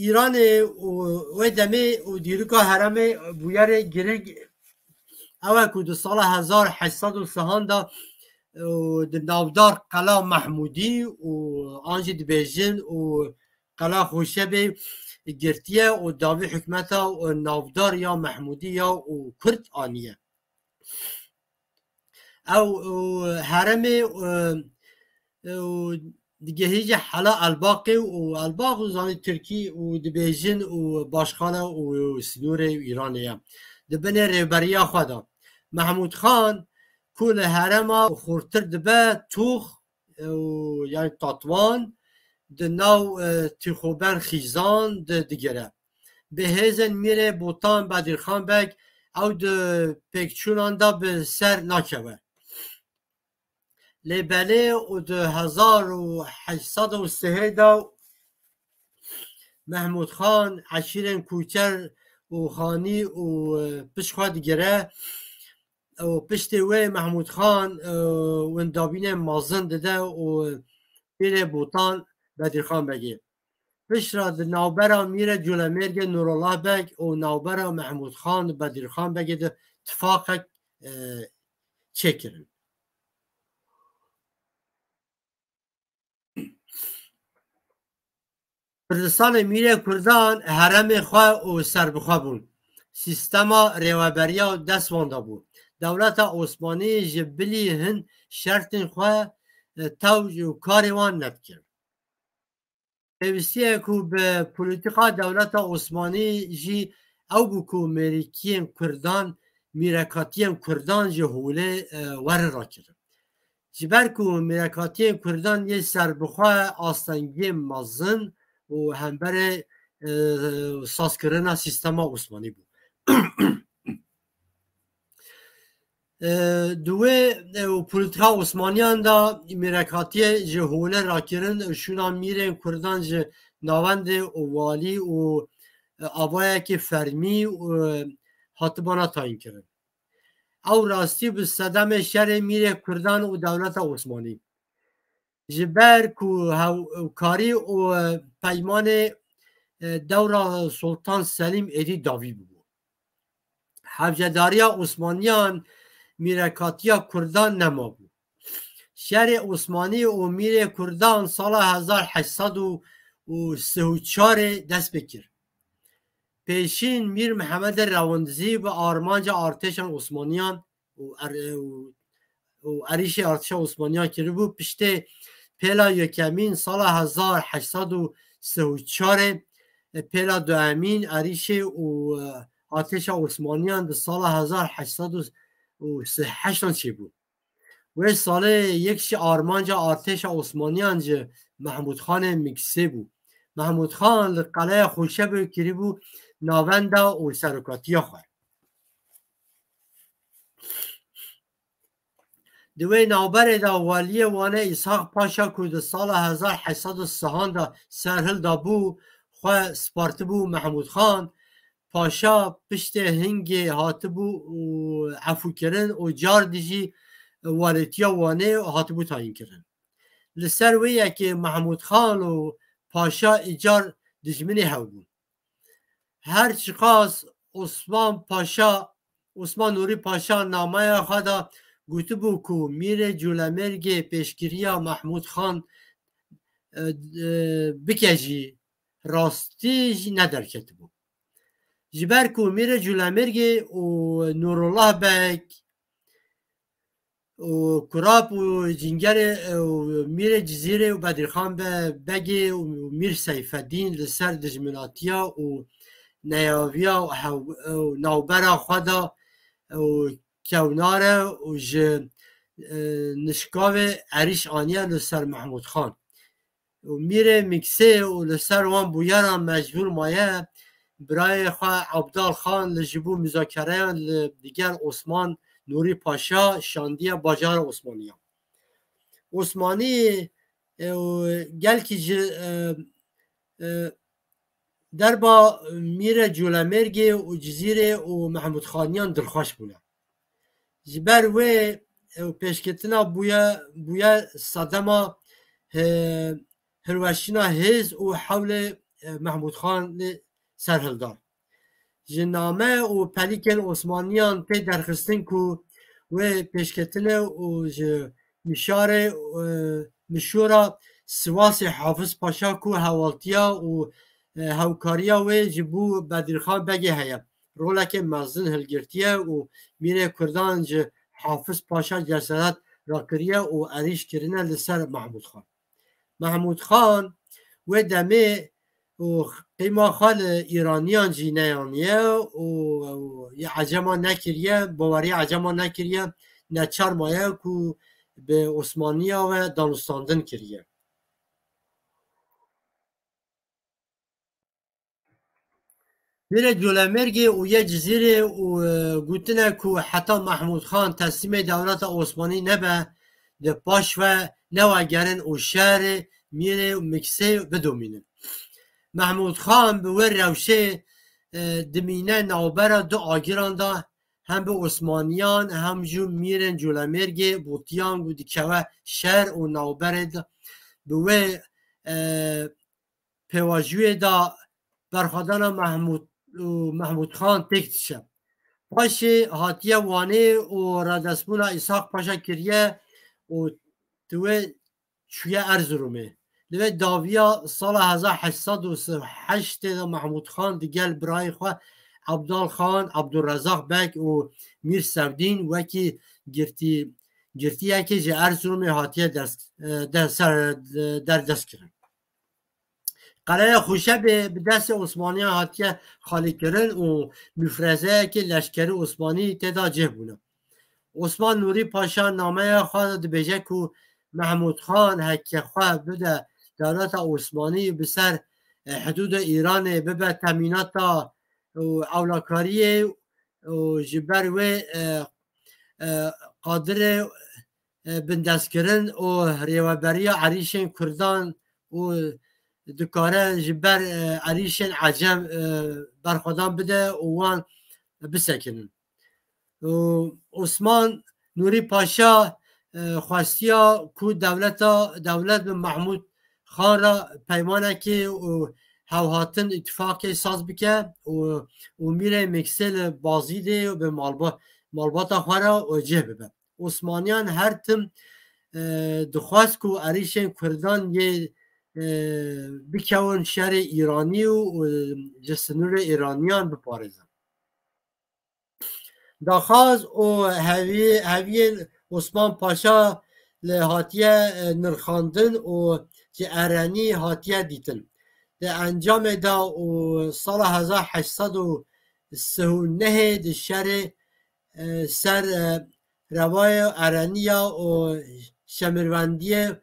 Îranê û wê demê û dîrika herêmê bûyerê giring ew e ku di sala hezar heşt sed û sih de û di navdar Qela Mehmûdî û an jî dibêjin û Qela Xoşebê girtiye û dawî hikûmeta û navdar ya Mehmûdî ya û Kurd aniye. Ew, û herêmê, û, û digihîje hela Elbaqê û Elbaq û zanî Tirkî û dibêjin û başxane û sînorê Îranê ye. Di binê rêveberiya xwe de Mehmûd Xan ku li herêma xurtir dibe Tûx û yani Tatwan di nav, e, Tîxober Xîzan di digire. Bi hêzên Mîrê Botan Bedirxan Beg ew di pêkçûnan de bi ser nakeve. Lê belê û di hezar û heşt sed û sihê de Mehmûd Xan eşîrên Kûçer û Xanî û, e, pişt xwe digire û piştê wê Mehmûd Xan, e, windabînê mezin dide û Mîrê Botan Bedirxan Begê. Pişt re di navbera Mîrê Colemêrgê Nurullah Beg û navbera Mehmûd Xan û Bedirxan Begê de tifaqek, e, çêkirin. Kurdistanê Mîrê Kurdan herêmê xwe û serbixwe bûn. Sîstema rêweberiya dest wan de bû. Dewleta Osmanî ji bilî hin şertên xwe, e, tewj û karê wan nedikir. Pêwîstiye ku bi polîtîka dewleta Osmanî jî ew bû ku mîrekatiyên Kurdan, mîrekatiyên Kurdan ji holê, e, werin rakirin. Ji ber ku mîrekatiyên Kurdan yê serbixwe astengiyên mezin û hemberê, e, sazkirina sîstema Osmanî bû. E, di wê, e, û polîtîka Osmaniyan de mîrekatiyê ji holê rakirin û şûna mîrên Kurdan ji navendê û walî û, e, avayekî fermî û, e, hatibana tayînkirin. Ew rastî bi sedemê şerê mîrê Kurdan û dewleta Osmanî. Ji ber ku hewkarî û peymanê, e, dewra Sultan Selîm êdî dawî bûbû. Hewcedariya Osmaniyan mîrekatiya Kurdan nemabû. Şerê Osmanî û mîrê Kurdan sala hezar heşt sed û sî û çarê dest pê kir. Pêşîn Mîr Mihemedê Rewandizî bi armanca artêşan Osmaniyan û er-, û, û erîşê artêşa Osmaniyan kiribû. Piştê pêla yekemîn sala hezar heşt sed û sî û çarê, e, pêla duemîn erîşê û, e, artêşa Osmaniyan di sala hezar heşt sed û sî heşt an çêbû. Wê salê yek jî armanca artêşa Osmaniyan ji Mehmûd Xanê Miksê bû. Mehmûd Xan li Qeleya Xoşebê kiribû navenda û serokatiya xwe. Di wê navberê de Waliyê Wanê Îshaq Paşa ku di sala hezar heşt sed û sî de serhilda bû, xwe spartibû Mehmûd Xan, Paşa piştê hingê hatibû û efûkirin û car dijî walêtiya Wanê hatibû tayînkirin. Li ser wê yekê Mehmûd Xan û Paşa îcar dijminê hew bûn. Her çiqas Osman Paşa, Osman Nûrî Paşa nameya xwe de gotibû ku Mîrê Colemêrgê pêşgiriya Mehmûd Xan, e, e, bike jî, rastî jî nederketibû. Ji ber ku Mîrê Colemêrgê û Nûrullah Beg û Kurap û Cîngerê û Mîrê Cizîrê û Bedirxan Be-, Begê û Mîr Seyfeddîn li ser dijminatiya û neyaviya û hew-, û navbera xwe de û kewnare û ji, e, nişkavê erîş aniye li ser Mehmûd Xan. Û Mîrê Miksê û li ser wan bûyeran mecbûr maye birayê xwe Abdal Xan li ji bo muzakereyan li digel Osman Nûrî Paşa şandiye bajara Osmaniyan. Osmanî, e, û gelkî ji, e, e, derba Mîrê Colemêrgê û Cizîrê û Mehmûdxaniyan dilxweş bûne. Ji ber wê, e, pêşketina bûye, bûye sedema, e, hilweşîna hêz û hewlê, e, Mehmûdxanê serhildar. Ji name û pelîkên Osmaniyan tê derxistin ku wê pêşketine û ji mişarê, e, mişûra Sivasê Hafiz Paşa ku hewaltiya û, e, hewkariya wê ji bo Bedirxan Begê heye. Roleke mezin hilgirtiye û mîrê Kurdan ji Hafiz Paşa cesaret rakiriye û erîş kirine li ser Mehmûd Xan. Mehmûd Xan wê demê û qîma xwe li Îraniyan jî neyaniye û, û yê ecema nekiriye, bawerî ecema nekiriye, neçar maye ku bi Osmaniya ve danûstandin kiriye. Mîrê Colemêrgê û yê Cizîrê û, e, gotine ku heta Mehmûd Xan teslîmê dewleta Osmanî nebe, di paş ve newegerin û şerê Mîrê û Miksê bidomînin. Mehmûd Xan bi wê rewşê, e, dimîne navbera du agiran de, hem bi Osmaniyan hem jî Mîrên Colemêrgê botiyan ku dikeve şer û navberê de bi wê, e, pêvajoyê de berxwedana Mehmûd û Mehmûd Xan têk diçe. Paşê hatiye Wanê û radestbûna Îshaq Paşa kiriye û di wê çûye Erzurumê. Li vê dawiya sala hezar heşt sed û sî û heştê de Mehmûd Xan digel birayê xwe Abdal Xan, Abdurrezaq Beg û Mîr Sevdîn wekî girtî, girtiyekê ji Erzurumê hatiye dest, e, de-, ser, de-, derdest kirin. Qeleya Xuşebê bi destê Osmaniyan hatiye xalîkirin û mufrezeyekê leşkerî Osmanî tê de cih bûne. Osman Nûrî Paşa nameya xwe de dibêje ku Mehmûd Xan heke xwe bide dewleta Osmanî bi ser, e, hidûda Îranê bibe temînata û ewlakariyê û ji ber wê, e, e, qadirê, e, bindestkirin û rêveberiya erîşên Kurdan û dikare ji ber, e, erîşên Ecem, e, berxwedan bide û wan bisekinin. Û Osman Nûrî Paşa, e, xwestiya ku dewleta, dewlet bi Mehmûd Xan re peymanekê û hewhatin îtifaqê saz bike û, û Mîrê Miksê li Bazîdê û bi malba-, malbata xwe re û cih bibe. Osmaniyan her tim, e, dixwest ku erîşên Kurdan yê, e, bikewin şerê Îranî û, û ji sinûrê Îraniyan biparêzin. Daxwaz û hevî-, heviyên Osman Paşa li hatiye, e, nirxandin û ji erenî hatiye dîtin. Di encamê de û sala hezar heşt sed û sî û nehê di şerê, e, ser, e, rewaya ereniya û şemirwendiyê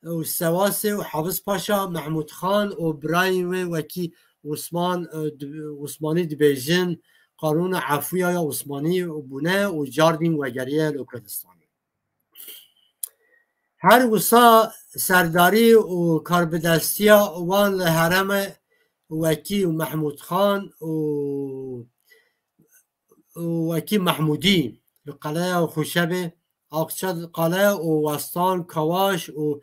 û Sewasê û Hafiz Paşa, Mehmûd Xan û birayên wê wekî Osman, e, di-, Osmanî dibêjin, Qanûna Efûya ya Osmanî bûne û cardîn wegeriye li Kurdistanê. Her wisa serdarî û karbidestiya wan li herêmê wekî Mehmûd Xan û û wekî Mehmûdî li Qeleya Xuşebê, Aqçe Qale û Westan, Kawaş û,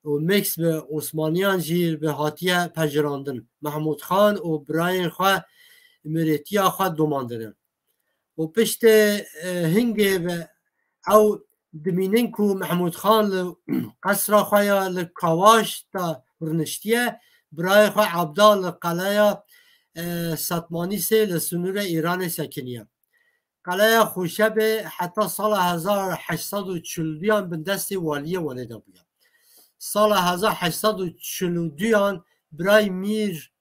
û Miks bi Osmaniyan jî bi hatiye pejirandin. Mehmûd Xan û birayên xwe mirêtiya xwe domandine. Û piştê, e, hingê ve ew dimînin ku Mehmûd Xan li qesra xwe ya li Kawaş de rûniştiye, birayê xwe Abdal li qeleya, e, Satmanîsê li sinûrê Îranê sekiniye. Qeleya Xuşebê heta sala hezar heşt sed û çil û duyan bin destê waliyê Wanê de bûye. Sala hezar heşt sed û çil û duyan birayê Mîr,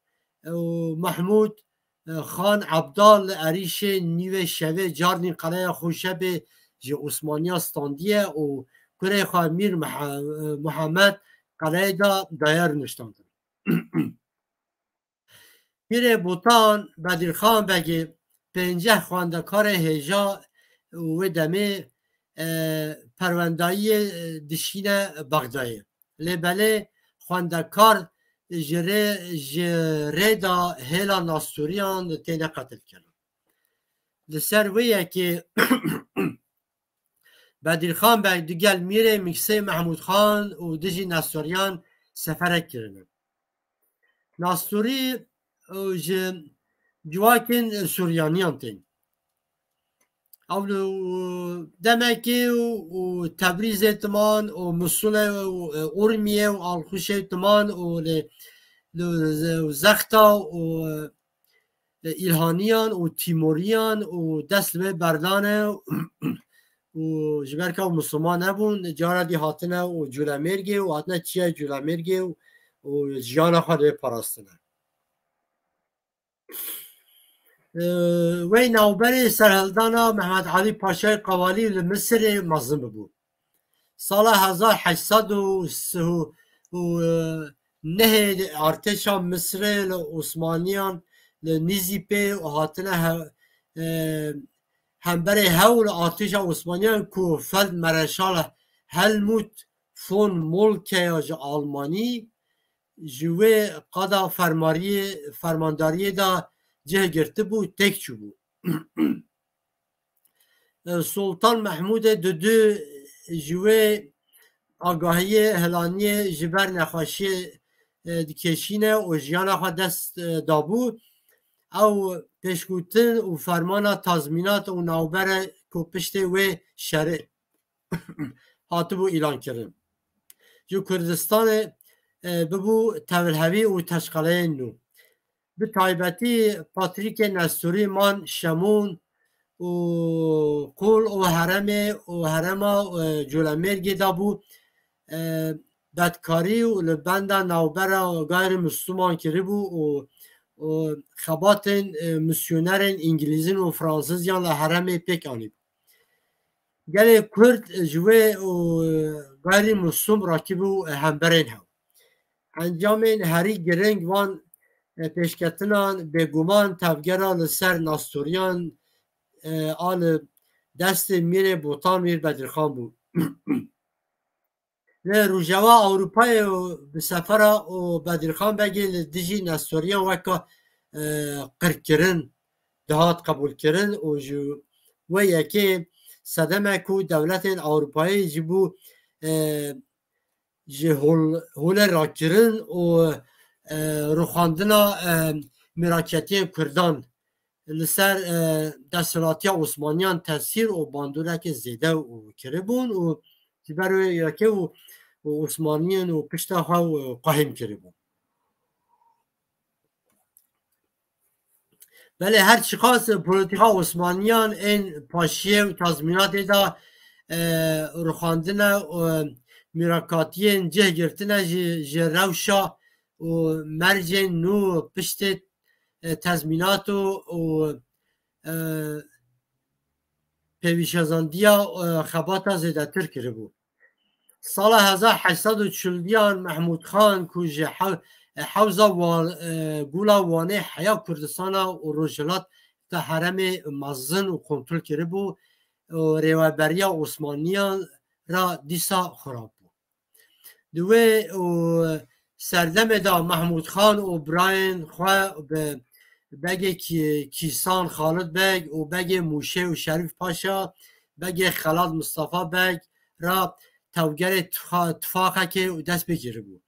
e, û Mehmûd, e, Xan Abdal li erîşê nîvê şevê cardîn qeleya Xuşebê ji Osmaniya standiye û kurê xwe Mîr Meha-, e, Muhammed qeleyê de daye rûniştandin. Pîrê Botan Bedirxan Begê pênceh xwendekarê hêja û wê demê, e, perwendayiyê, e, dişîne Bexdayê. Lê belê xwendekar ji rê, ji rê de hêla Nastûriyan têne qetilkirin. Li ser wê yekê Bedirxan Beg digel Mîrê Miksê Mehmûd Xan û dijî Nastûriyan seferek kirine. Nastûrî, e, ji civakên Sûryaniyan tên. Ew li demekê û, û Tebrîzê timan û Misûlê û, e, Urmiyê û Alxuşê timan û li, li Ze-, Zexta û, e, Îlhaniyan û Tîmoriyan û dest li wê berdane û ji ber ka Misliman nebûn, cara dî hatine û Culemêrgê û hatine çiyayê Culemêrgê û, û jiyana xwe lê parastine. Wey navberê serhildana Mehmet Alî Paşayê Qewalî li Misirê mezin bibû. Sala hezar heşt sed û sih û nehê artêşa Misirê li Osmaniyan li Nîzîpê û hatine he-, e, hemberê hewl artêşa Osmaniyan ku Feld Mereşal Helmut von Moltke ya ji Almanî ji wê qada fermariyê, fermandariyê de cih girtibû, têk çûbû. Sultan Mehmûdê Dudu ji wê agahiyê, hilaniyê ji ber nexweşiyê, e, dikêşîne û jiyana xwe dest, e, dabû. Ew pêşgotin û fermana tazmînat û navbere ku piştê wê şerê hatibû îlankirin. Ji Kurdistanê, e, bibû tevlhevî û teşqeleyên nû. Bi taybetî Patrîkê Nestorî man Şemûn û Qûl û heremê û herema, e, Colemêrgê de bû, e, bedkarî û li benda navbera gayrî Misliman kiribû û, û xebatên, e, misyonerên Îngilîzin û Fransizyan li heremê pêk anîbû. Gelê Kurd ji wê û gayrî Muslim rakîbû hemberên hew. Encamên herî giring van, e, pêşketinan bêguman tevgera li ser Nastûriyan, e, a li destê Mîrê Botan Mîr Bedirxan bû. Li Rojava Ewropayê û bi sefera û Bedirxan Begê li dijî Nestûriyan weka, e, qirkirin dihat qebûlkirin û ji wê yekê sedeme ku dewletên Ewropayê ji bo, e, ji hol-, holê rakirin û, e, rûxandina, e, mîraketiyên Kurdan li ser, e, desthilatiya Osmaniyan tesîr û bandoreke zêde û kiribûn û ji ber wê yekê û, û Osmaniyan û pişta xwe û qehîm kiribûn. Belê her çiqas polîtîka Osmaniyan ên paşiyê û tazmînatê de, e, rûxandine û mîrakatiyên cih girtine ji, ji rewşa û mercên nû piştê, e, tezmînat û, û, e, pêvîşezandiya, e, xebata zêdetir kiribû. Sala hezar heşt sed û çil diyan Mehmûd Xan ku ji hew-, hewza Wa-, e, Gula Wanê heya Kurdistana û Rojhilat te heremê mezin û kontrol kiribû û rêweberiya Osmaniyan ra dîsa xirab bû. Di wê û serdemê de Mehmûd Xan û birayên xwe bi begê Kî-, Kîsan Xalid Beg û begê Mûşê û Şerîf Paşa, begê Xelat Mistefa Beg ra tevgerê tifa-, tifaqekê û dest pê kiribû.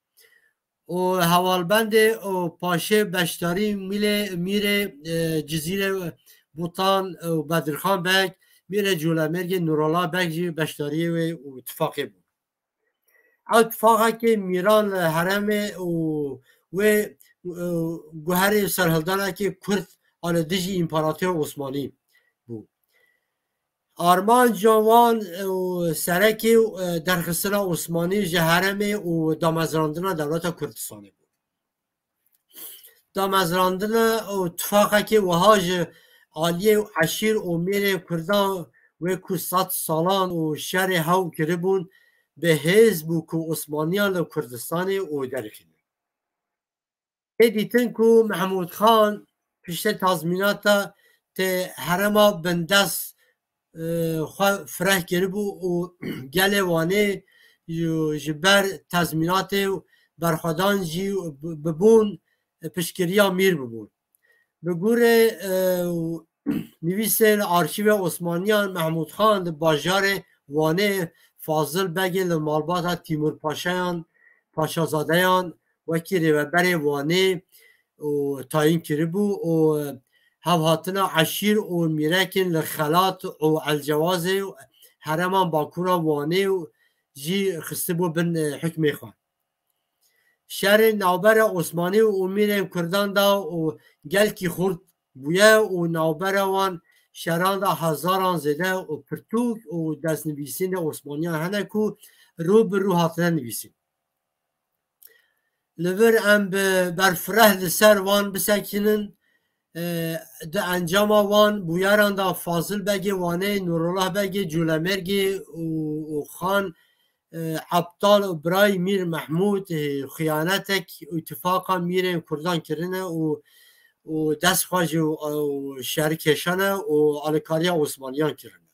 Û hevalbendê û paşê beşdarî mîlê, mîrê, e, Cizîrê Botan û Bedirxan Beg, mîrê Colemêrgê Nurala Beg jî beşdariyê wê û tifaqê bû. Ew tifaqekê mîran li herêmê û wê, e, guherê serhildanekê Kurd a li dijî Împaratoriya Osmanî bû. Armanca wan û serekê, e, derxistina Osmanî ji herêmê û damezrandina dewleta Kurdistanê bû. Damezrandina û tifaqekê wiha ji aliyê eşîr û mêrên Kurdan wê ku sed salan û şerê hew kiribûn, bi hêz bû ku Osmaniyan li Kurdistanê û derxîne. Tê dîtin ku Mehmûd Xan piştê tazmînata tê herêma bindest e, xwe fireh kiribû û gelê Wanê ji, ji ber tezmînatê û berxwedan jî bi-, bibûn piştgiriya mîr bibûn. Bi gorê, e, nivîsên arşîvê Osmaniyan, Mehmûd Xan li bajarê Wanê Fazil Begê li malbata Tîmûr Paşayan, Paşazadeyan wekî rêveberê Wanê û tayîn kiribû û hevhatina eşîr û mîrekên li Xelat û Elcewazê û herêman Bakûra Wanê û jî xistibû bin, e, hikmê xwe. Şerê navbera Osmanî û mîrên Kurdan da û gelkî xurt bûye û navbera wan şeran da hezaran zêde û pirtûk û destnivîsînê Osmaniyan hene ku rû bi rû hatine nivîsîn. Li vir em bi berfireh li ser wan bisekinin. E, di encama wan bûyeran de Fazil Begê Wanê, Nûrullah Begê Colemêrgê û, û Xan, e, Ebdal û birayî Mîr Mehmûd, e, xiyanetek îtifaqa mîrên Kurdan kirine û, û dest xwe ji, û şerî kêşane û alîkariya Osmaniyan kirine.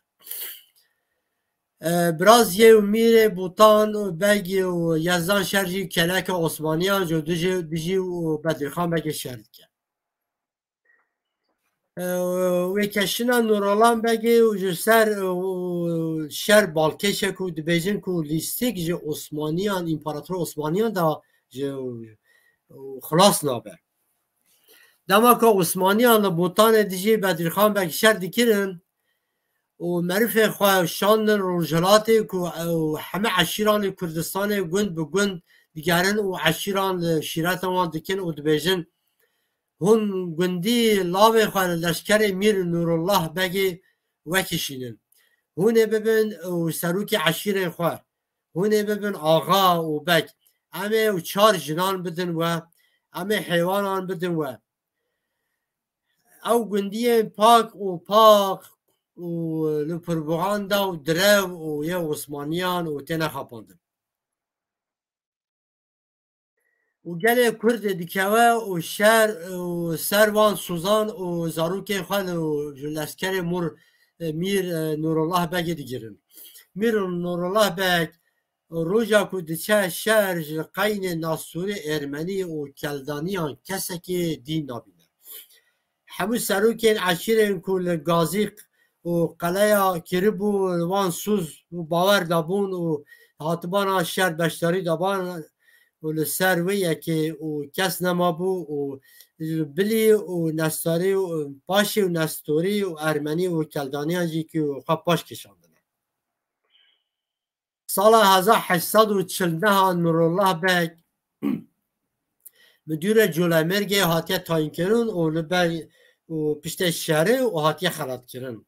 E, Biraziyê û Mîrê Botan û Begê û Yezdan Şer jî keleke Osmaniyan ji dijî, dijî û Bedirxan Begê şer dike. E, wê keşina Nûrullah Begê û ji ser, û şer balkêşe ku dibêjin ku lîstik ji Osmaniyan, împarator Osmaniyan da ji, û xilas nabe. Dema ku Osmaniyan li Botanê dijî Bedirxan Beg şer dikirin û merifê xwe şandin rojhilatê ku ew heme eşîran li Kurdistanê gund bi gund digerin û eşîran li şîreta wan dikin û dibêjin, hûn gundî lavê xwe li leşkerê Mîr Nûrullah Begê wekişînin. Hûn ê bibin û serokê eşîrên xwe. Hûn ê bibin axa û beg. Em ê ew çar jinan bidin we. Em ê heywanan bidin we. Ew gundiyên pak û pak û li pirbuxan da û direw û yê Osmaniyan û têne xapandin. Û gelê Kurd dikeve û şer û ser van sozan û zarokê xwe li, ji leskerê Mûr, e, Mîr, e, Nûrullah Begê digirin. Mîr Nûrullah Beg roja ku diçe şer ji qeynê Nasûrî Ermenî û Keldaniyan kesekê dîn nabîne. Hemû serokên eşîrên ku li Gazî û qeleya kiribû, li wan soz û bawer dabûn û hatibana şer beşdarî daban û li ser wê yekê û kes nemabû û bilî û nestarî û paşî û nestorî û ermenî û keldaniyan jî ku xwe paş kişandine. Sala hezar heşt sed û çil neh a Nurullah Beg, midûrê Colemêrgê hatiye tayînkirin û li ber û piştê şerê û hatiye xelatkirin.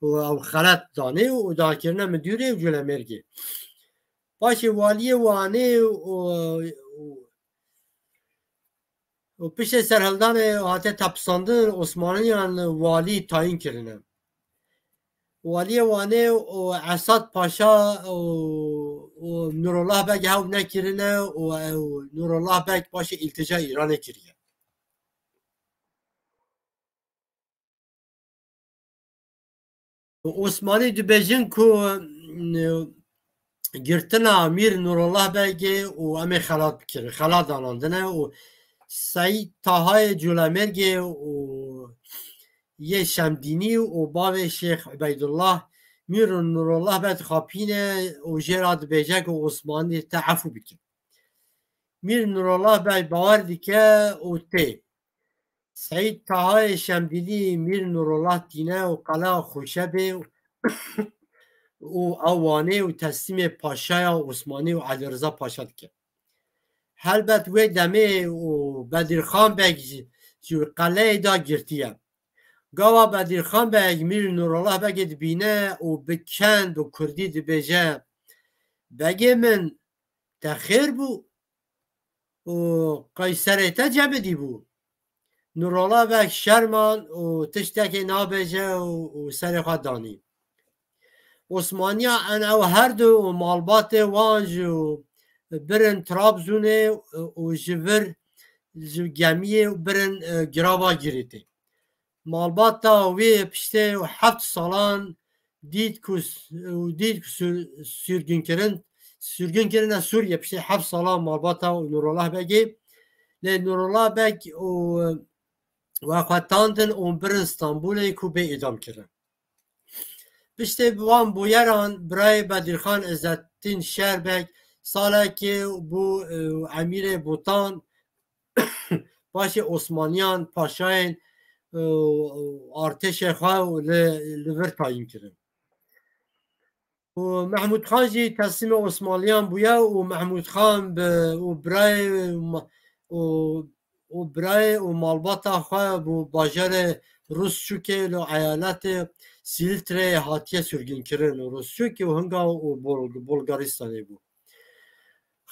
Û ew xelat danê û dakirine midûrê û Colemêrgê. Paşê waliyê Wanê û, û, û piştê serhildanê hate tepisandin, Osmaniyan walî tayîn kirine. Waliyê Wanê û Esad Paşa û, û Nurullah Beg hew nekirine û, û Nurullah Beg paşê îltîca Îranê kiriye. Osmanî dibêjin ku, n-, girtina Mîr Nurullah Begê û em ê xelat bikirin, xelat danandine û Seîd Tahayê Colemêrgê û yê Şemdînî û bavê Şêx Ubeydullah Mîr Nurullah Beg dixapîne û jê re dibêje ku Osmanî te efû bikin. Mîr Nurullah Beg bawer dike û tê. Seîd Tahayê Şemdîlî Mîr Nurullah tîne û qeleya Xoşebê û a Wanê û teslîmê Paşaya Osmanî û Elî Riza Paşa dike. Helbet wê demê û Bedirxan Beg ji, ji qeleyê de girtiye. Gava Bedirxan Beg Mîr Nurullah Begê dibîne û bi kend û kurdî dibêje, Begê min, te xêr bû û qey serê te cemidî bû. Nurullah Beg şerman û tiştekê nabêje û, û serê xwe danî. Osmaniya en ew her du û malbatê wan ji birin Trabzûnê û ji vir ji gemiyê birin, e, girava Girîtê. Malbata wê piştê heft salan dît ku s- û dît ku sür- sürgün kirin, sürgün kirine Sûriye piştî heft salan malbata û Nurullah Begê. Lê Nurullah Beg û we xwe tandin û birin Stenbolê ku bê îdam kirin. Piştê wan bûyeran birayê Bedirxan Îzzettin Şerbek salekê bû, e, emîrê Botan, paşê Osmaniyan paşayên, e, artêşê xwe li, li vir tayîn kirin. Û Mehmûd Xan jî teslîmê Osmaniyan bûye û Mehmûd Xan bi, û birayê ma- û, û birayê û malbata xwe bû bajarê Rûsçûkê li eyaletê Sîltreyê hatiye sürgünkirin û Rûsçûkê û hinga û Bol- Bulgaristanê bû.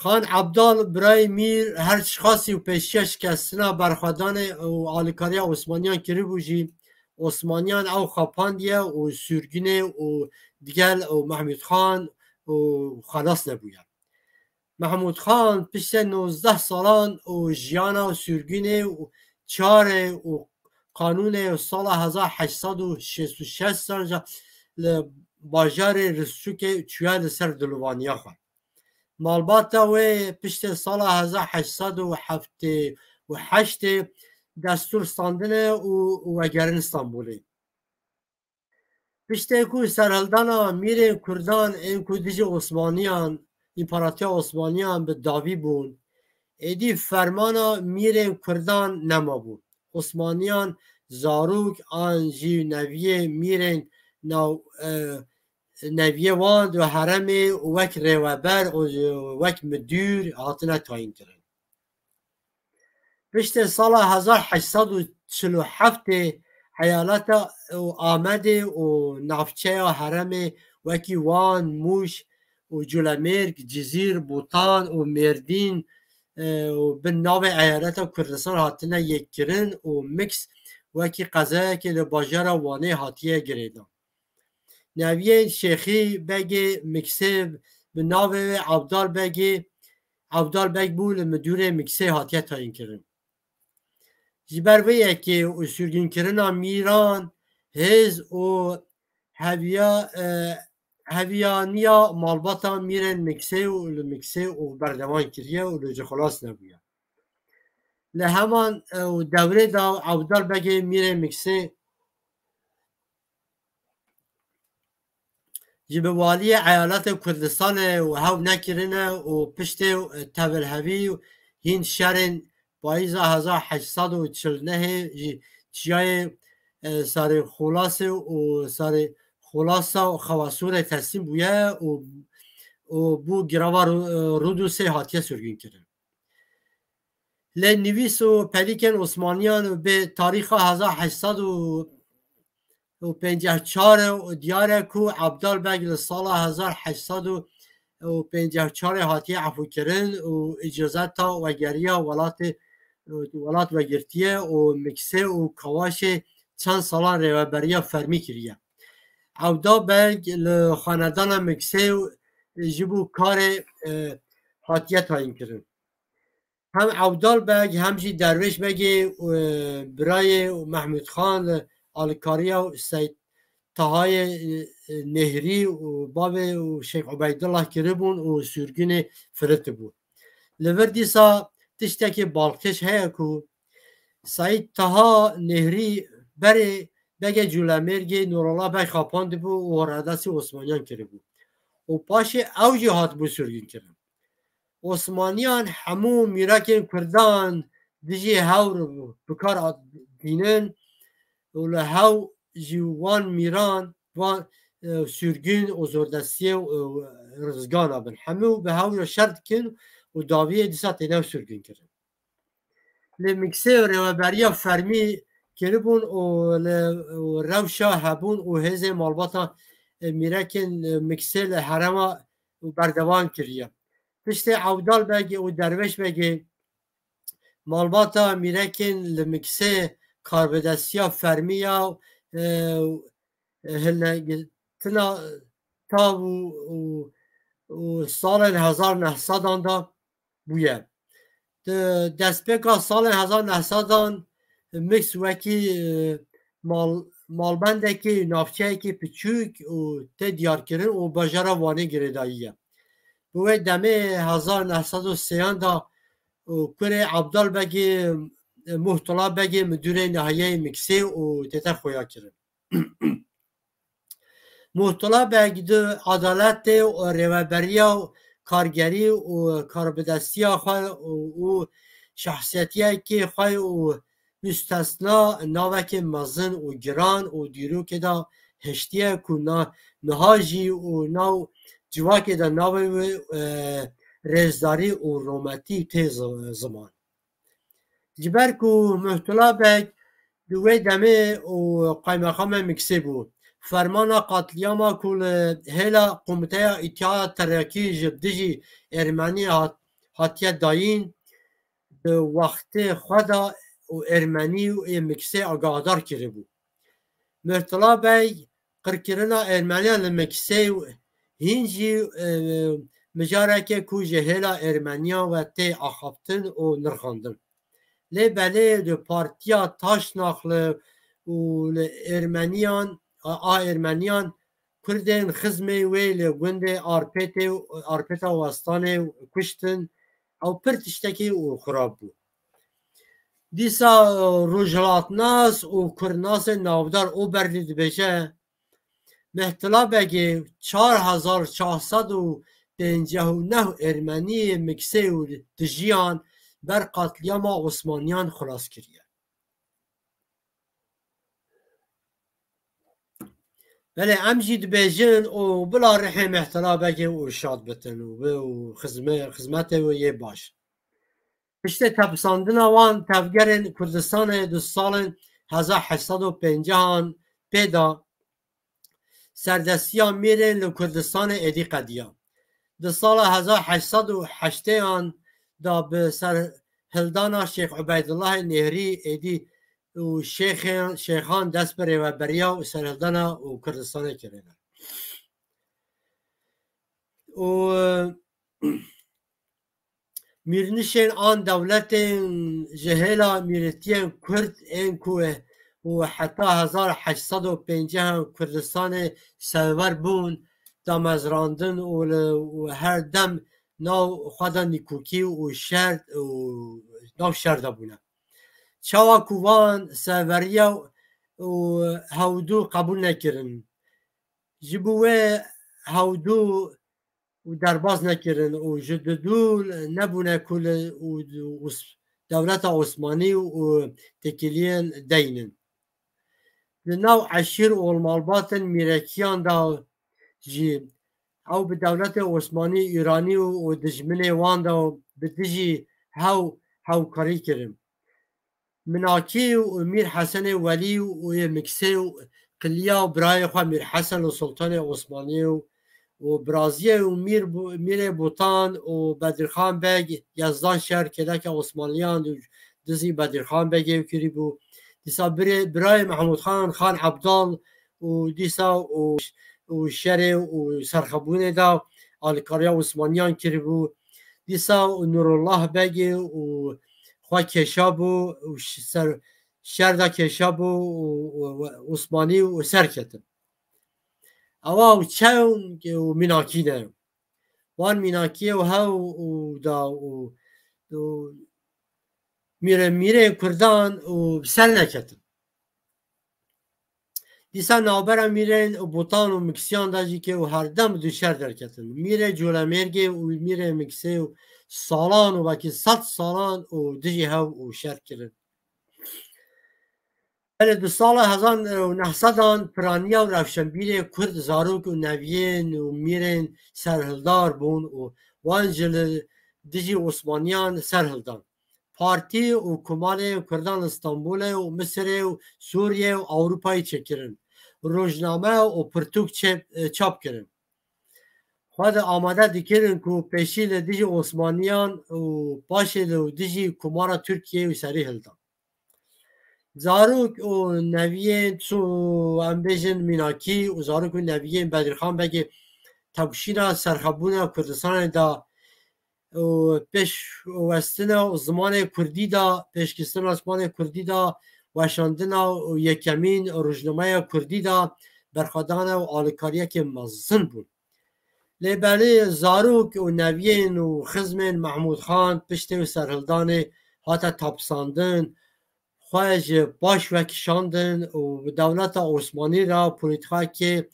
Xan Ebdal birayê Mîr her çiqasî û pêşiya şikestina berxwedanê û alîkariya Osmaniyan kiribû jî, Osmaniyan ew xapandiye û sürgünê û digel û Mehmûd Xan û xelas nebûye. Mehmûd Xan piştê nozdeh salan û jiyana sürgünê û çarê û qanûnê û sala hezar heşt sed û şêst û şeş sanja li bajarê Rûsçûkê çûye li ser dilovaniya xwe. Malbata wê piştê sala hezar heşt sed û heftê û heştê destûr standine û, û vegerin Stenbolê. Piştê ku serhildana mîrên Kurdan ên ku dijî Osmaniyan, Împaratiya Osmaniyan bi dawî bûn, êdî fermana mîrên Kurdan nemabû. Osmaniyan zarok an jî neviyê mîrên nav, e, neviyê wan di heremê wek rêweber û wek midûr hatine tayîn kirin. Piştê sala hezar heşt sed û çil û heftê eyaleta û Amedê û navçeya heremê wekî Wan, Mûş û Culemêrg, Cizîr, Botan û Mêrdîn, e, û bin navê eyaleta Kurdistan hatine yekkirin û Miks wekî qezayekê li bajara Wanê hatiye girêdan. Neviyên Şêxî Begê Miksê bi navê wê Abdal Begê, Abdal Beg bû, li midûrê Miksê hatiye tayîn kirin. Ji ber vê yekê û sürgünkirina mîran, hêz û heviya, e, heviyaniya malbata mîrên Miksê û li Miksê û berdevan kiriye û li cixulas nebûye. Li heman, e, û dewrê de Abdal Begê mîrê Miksê ji bi waliyê eyaletê Kurdistanê û hew nekirine û piştê, e, tevilhevî hîn şerên payîza hezar heşt sed û çil nehê jî çiyayê, e, Sarê Xulasê û Sarê Xulasa û Xewasurê teslîm bûye û, û bû girava Ru-, Rûdûsê hatiye sürgün kirin. Lê nivîs û pelîkên Osmaniyan bi tarîxa hezar heşt sed û pêncî û çar û diyar e ku Abdal Beg li sala hezar heşt sed û pêncî û çar hatiye efûkirin û îcazeta wegeriya welatê, welat vegirtiye û Miksê û Kawaşê çend salan rêveberiya fermî kiriye. Abdal Beg li xanedana Miksê ji bo karê, e, hatiye tayîn kirin. Hem Abdal Beg hem jî Derwêş Begê, e, birayê Mehmûd Xan li alîkariya Seyd Tahayê, e, Nêhrî û bavê û Şêx Ubeydullah kiribûn û sürgünê firitibû. Li vir dîsa tiştekî balkêş heye ku Seyd Taha Nêhrî berê Begê Culemêrgê Nurullah Beg xapandibû û radestî Osmaniyan kiribû. Û paşê ew jî hatibû sürgün kirin. Osmaniyan hemû mîrakên Kurdan dijî hewr bi kar hat-, tînin û li hew ji wan mîran, van, e, sürgün û zordestiyê û, e, rizgana bin. Hemû bi hew re şer dikin û dawiyê dîsa têne sürgün kirin. Li Miksê rêveberiya fermî kiribûn û li, û rewşa hebûn û hêzên malbata, e, mîrekên, e, Miksê li herêma û berdewam kiriye. Piştê Ewdal Begê û Derwêş Begê malbata mîrekên li Miksê karbidestiya fermî ya, e, hilnegirtina tav û, û, û salên hezar neh sedan de bûye. Di destpêka salên hezar neh sedan Miks wekî, e, mal, malbendekî, navçeyekî piçûk û tê diyarkirin û bajara Wanê girêdayî ye. Bi wê demê hezar neh sed û sêyan de û kurê Abdal Begê, Muhtula Begê midûrê nahiyeyê Miksê û tête xuya kirin. Muhtula Beg di edaletê û rêveberiya û kargerî û karbidestiya xwe û, û şahsiyetiyekê xwe û müstesna navekê mezin û giran û dîrokê de hiştiye ku na, niha jî û nav civakê de navê wê, e, rêzdarî û rometî tê zi-, ziman. Ji ber ku Muhtula Beg di wê demê û qaymeqamê Miksê bû, fermana qatliyama ku li hêla Komiteya Îtîhada Terakî ji dijî Ermenî hat-, hatiye dayîn, di wextê xwe de û Ermenî û ê Miksê agahdar kiribû. Mirtila Bey qirkirina Ermeniyan li Miksê û hîn jî, e, mijareke ku ji hêla Ermeniyan ve tê axaftin û nirxandin. Lê belê li partiya Taşnaxli û li Ermeniyan, a, a Ermeniyan Kurdên xizmê wê li gundê Arpêtê û Arpêta Westanê kuştin. Ew pir tiştekî û xirab bû. Dîsa, e, rojhilatnas û kurdnasên navdar Oberlî dibêje, Mehtila Begê çar hezar çar sed û pêncî û neh Ermeniyê Miksê û dijiyan ber qatliyama Osmaniyan xilas kiriye. Belê, em jî dibêjin û bila rihê Mehtela Begê û şad bitin û wê û xizme-, xizmetê wê yê baş. Piştê tepisandina wan tevgerên Kurdistanê di salên hezar heşt sed û pêncî an pê de serdestiya mîrên li Kurdistanê êdî qediya. Di sala hezar heşt sed û heştê an de bi serhildana Şêx Ubeydulahê Nêhrî êdî û şêxên, şêxan dest bi rêveberiya û serhildana û Kurdistanê kirine. Û, e, mîrnişên an dewletên ji hêla mîrîtiyên Kurd ên ku û heta hezar heşt sed û pêncî an Kurdistanê serwer bûn, damezrandin û li, û her dem nav xwe de nîkokî û şer û nav şer de bûne. Çawa ku van serweriya û hewdû qebûl nekirin. Ji bo wê hewdû û derbas nekirin û ji didûl nebûne ku li û, û s-, dewleta Osmanî û têkiliyên deynin. Li nav eşîr û malbatên mîrekiyan de jî ew bi dewletê Osmanî, Îranî û, û dijminê wan de bi dijî hew hewkarî kirin. Minakî û Mîr Hesenê Welî û yê Miksê û qiliya û birayê xwe Mîr Hesen û Sultanê Osmanî û, û biraziyê û Mîr Bu-, Mîrê Botan û Bedirxan Beg Yezdan Şer kêleke Osmanliyan û dizî Bedirxan Begê kirî bû. Dîsa birê, birayê Mehmûd Xan, Xan Ebdal û dîsa û, û şerê û serxebûnê de alîkariya Osmanliyan kirî bû. Dîsa û Nurullah Begê û xwe kêşa bû û ş-, ser, şer de kêşa bû û, û, û Osmanî û ser ketin. Ewa û çew û mînakî ne. Wan mînakiyê û hew û da û, û mîre, mîrê Kurdan û bi ser neketin. Dîsa navbera mîrên û Botan û Miksiyan de jî ke û her dem du şer derketin. Mîrê Colemêrgê û mîrê Miksê û salan û belkî sed salan û dijî hev û şer kirin. Belê di sala hezar û neh sedan piraniya û rewşenbîrê Kurd, zarok û neviyên û mîrên serhildar bûn û wan ji li dijî Osmaniyan serhildan. Partî û komalê Kurdan li Stenbolê û Misirê û Sûriyê û Ewropayê çêkirin. Rojname û pirtûk çê-, çap kirin. Xwe de amade dikirin ku pêşî li dijî Osmaniyan û paşê li dijî Komara Tirkiyê û serî hildan. Zarok û neviyên çû, em bêjin mînakî û zarok û neviyên Bedirxan Begê tevşîna serxebûna Kurdistanê de û pêşwestina û zimanê kurdî de, pêşkiştina zimanê kurdî de weşandina û yekemîn rojnameya kurdî de berxwedana û alîkariyekê mezin bûn. Lê belê zarok û neviyên û xizmên Mehmûd Xan piştê û serhildanê hate tapisandin, xwe ji paş ve kişandin û bi dewleta Osmanî re polîtîkayekê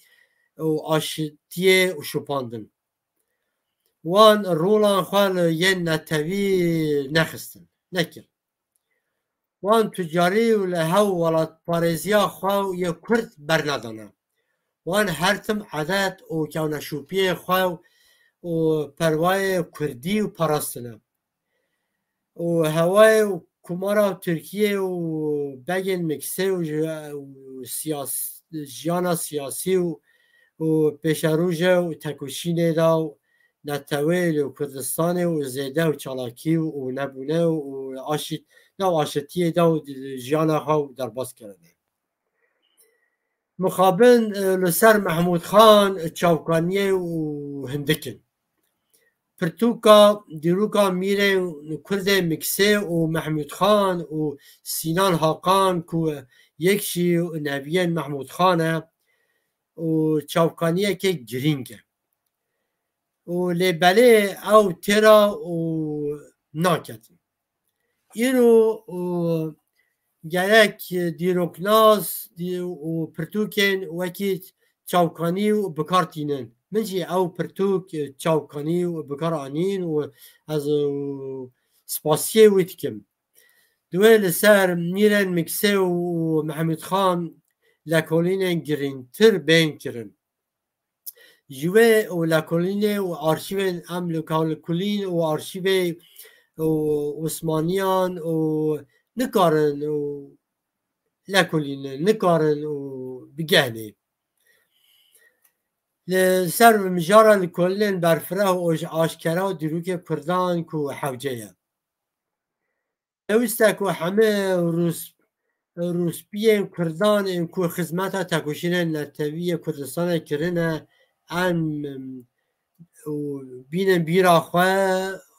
û aşitiyê şopandin. Wan rolan xwe li yên netewî nexistin, nekir. Wan tucarî û li hew welatparêziya xwe û yê Kurd bernedane. Wan her tim edet û kewneşopiyê xwe û perwayê Kurdî û parastine. Û hewayê û kumara Tirkiyê û begên miksê û ji-, û siyas-, jiyana siyasî û, û pêşerojê û tekoşînê de û netewê li Kurdistanê û zêde û çalakî û nebûne û aşît-, nav aşitiyê de û jiyana xwe û derbas kirine. Mixabin, e, li ser Mehmûd Xan çavkaniyê û hindik in. Pirtûka dîroka mîrê Kurdê Miksê û Mehmûd Xan û Sînan Hakan ku yek jî neviyên Mehmûd Xan e û çavkaniyeke girîng e. Û lê belê ew têra û naketin. Îro û gerek dîroknas dî-, û pirtûkên wekî çavkanî û bikar tînin. Min jî ew pirtûk çavkanî û bikar anîn û ez, û spasiyê wî dikim. Divê li ser mîrên Miksê û Mehmûd Xan lekolînên girîngtir bên kirin. Ji wê û lekolînê û arşîvên em lekolîn û arşîvê û Osmaniyan û nikarin û lekolînin, nikarin û bigehnê. Li ser mijara lekolînên berfireh û aşkera û dîrokê Kurdan ku hewce ye. Pêwîst e ku hemî rûs-, rûspiyên Kurdan ên ku xizmeta tekoşînên netewî yê Kurdistanê kirine, em û bînin bîra xwe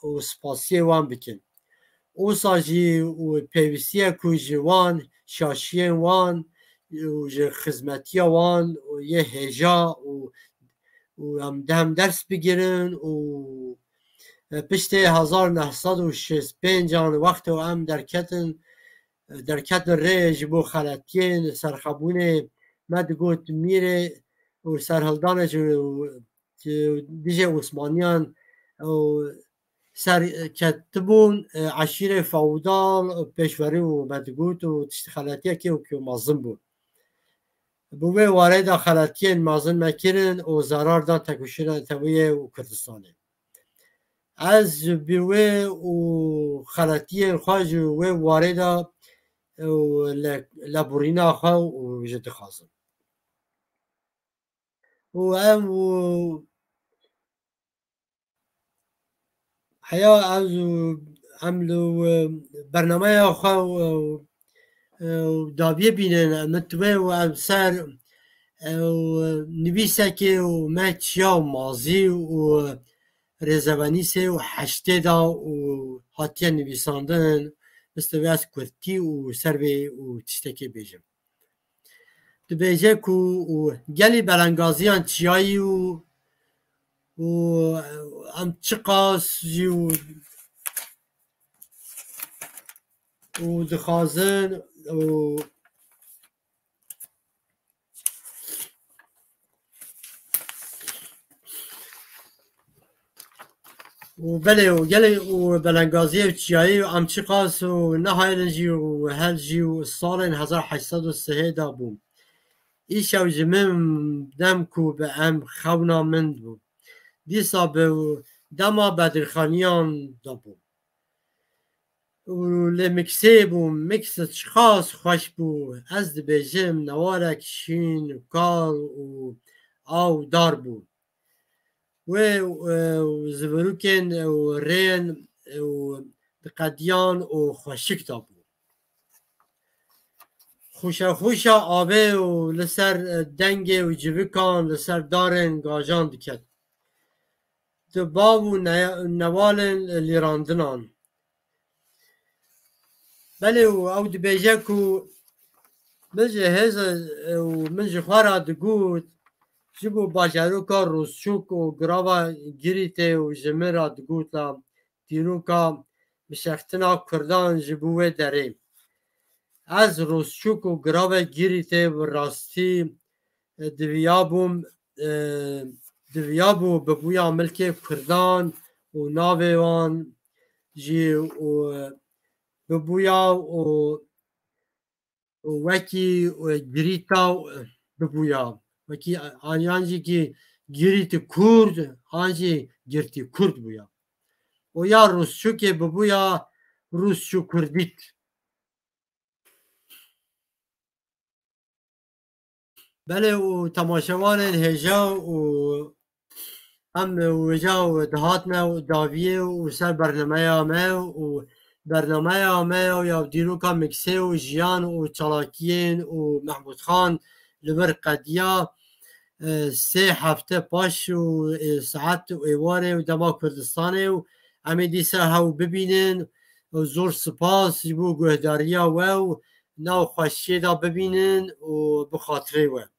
û spasiyê wan bikin. Wisa jî û pêwîstiye ku ji wan, şaşiyên wan û ji xizmetiya wan û yê hêja û, û em, de em ders bigirin û, e, piştê hezar neh sed û şêst pêncan wexto em derketin, derketin rê ji bo xeletiyên serxebûnê me digot mîrê û serhildanê ji, ji dijê Osmaniyan û serketibûn, e, eşîrê feodal û pêşwerî û me digot û tiştî xeletiyekê û ku mezin bû. Bi wê warê de xeletiyên mezin me kirin û zerar dan tekoşîna netewî û Kurdistanê. Ez bi wê û xeletiyên xwe ji wê warê de û le-, leborîna xwe û ji dixwazim. Û ev û heya ez û em li, e, bernameya xwe û, e, û dawiyê bînin, min divê û ev ser, e, û nivîsekê û me çiya û mazî û rêzevenîsê û heştê de û hatiye nivîsandin, mistivê ez kurtî û ser vê û tiştekê bêjim. Dibêje ku û gelî belengaziyan çiyayî û, û em çiqas jî û, û dixwazin û Û belê û gelê û belengaziyê û çiyayî û em çiqas û nehayrin jî û hel jî û salên hezar heşt sed û sihê de bû. Îşev ji min dem ku bi em xewna min bû. Dîsa bi dema bedirxaniyan de bû. Û lê miksê bû, miks çiqas xweş bû. Ez dibêjim newarek şîn û kal û aw dar bû. Wê, e, û zivirûkên û rêyên û diqediyan û xweşik dabû. Xûşa xûşa avê û li ser, e, dengê û civikan li ser darên gajan diket. Di bav û ne-, newalên lîrandinan. Belê û ew dibêje ku Min ji hêz û min ji xwe re digot, ji bo bajaroka Rûsçûk û girava Girîtê û ji min re digot la dîroka bişextina Kurdan ji bo wê derê. Ez Rûsçûk û girava Girîtê bi rastî, e, diviyabûm, e, diviyabû bibûya milkê Kurdan û navê wan jî û bibûya û û wekî, e, girîta, e, bibûya. Wekî, e, an, yan jî kî girît Kurd, an jî girtî Kurd bûya. Û ya Rûsçûkê bibûya Rûsçû Kurdît. Belê û temaşevanên hêja û em wêja û dihatine û daviyê û ser bernameya me û bernameya me ya dîroka miksê û jiyan û çalakiyên û Mehmûd Xan li vir qediya, e, sê hefte paş û, e, saet û êwarê û dema Kurdistanê û em ê dîsa hew bibînin û zor spas ji bo guhdariya we û nav xweşiyê de bibînin û bi xatirê we.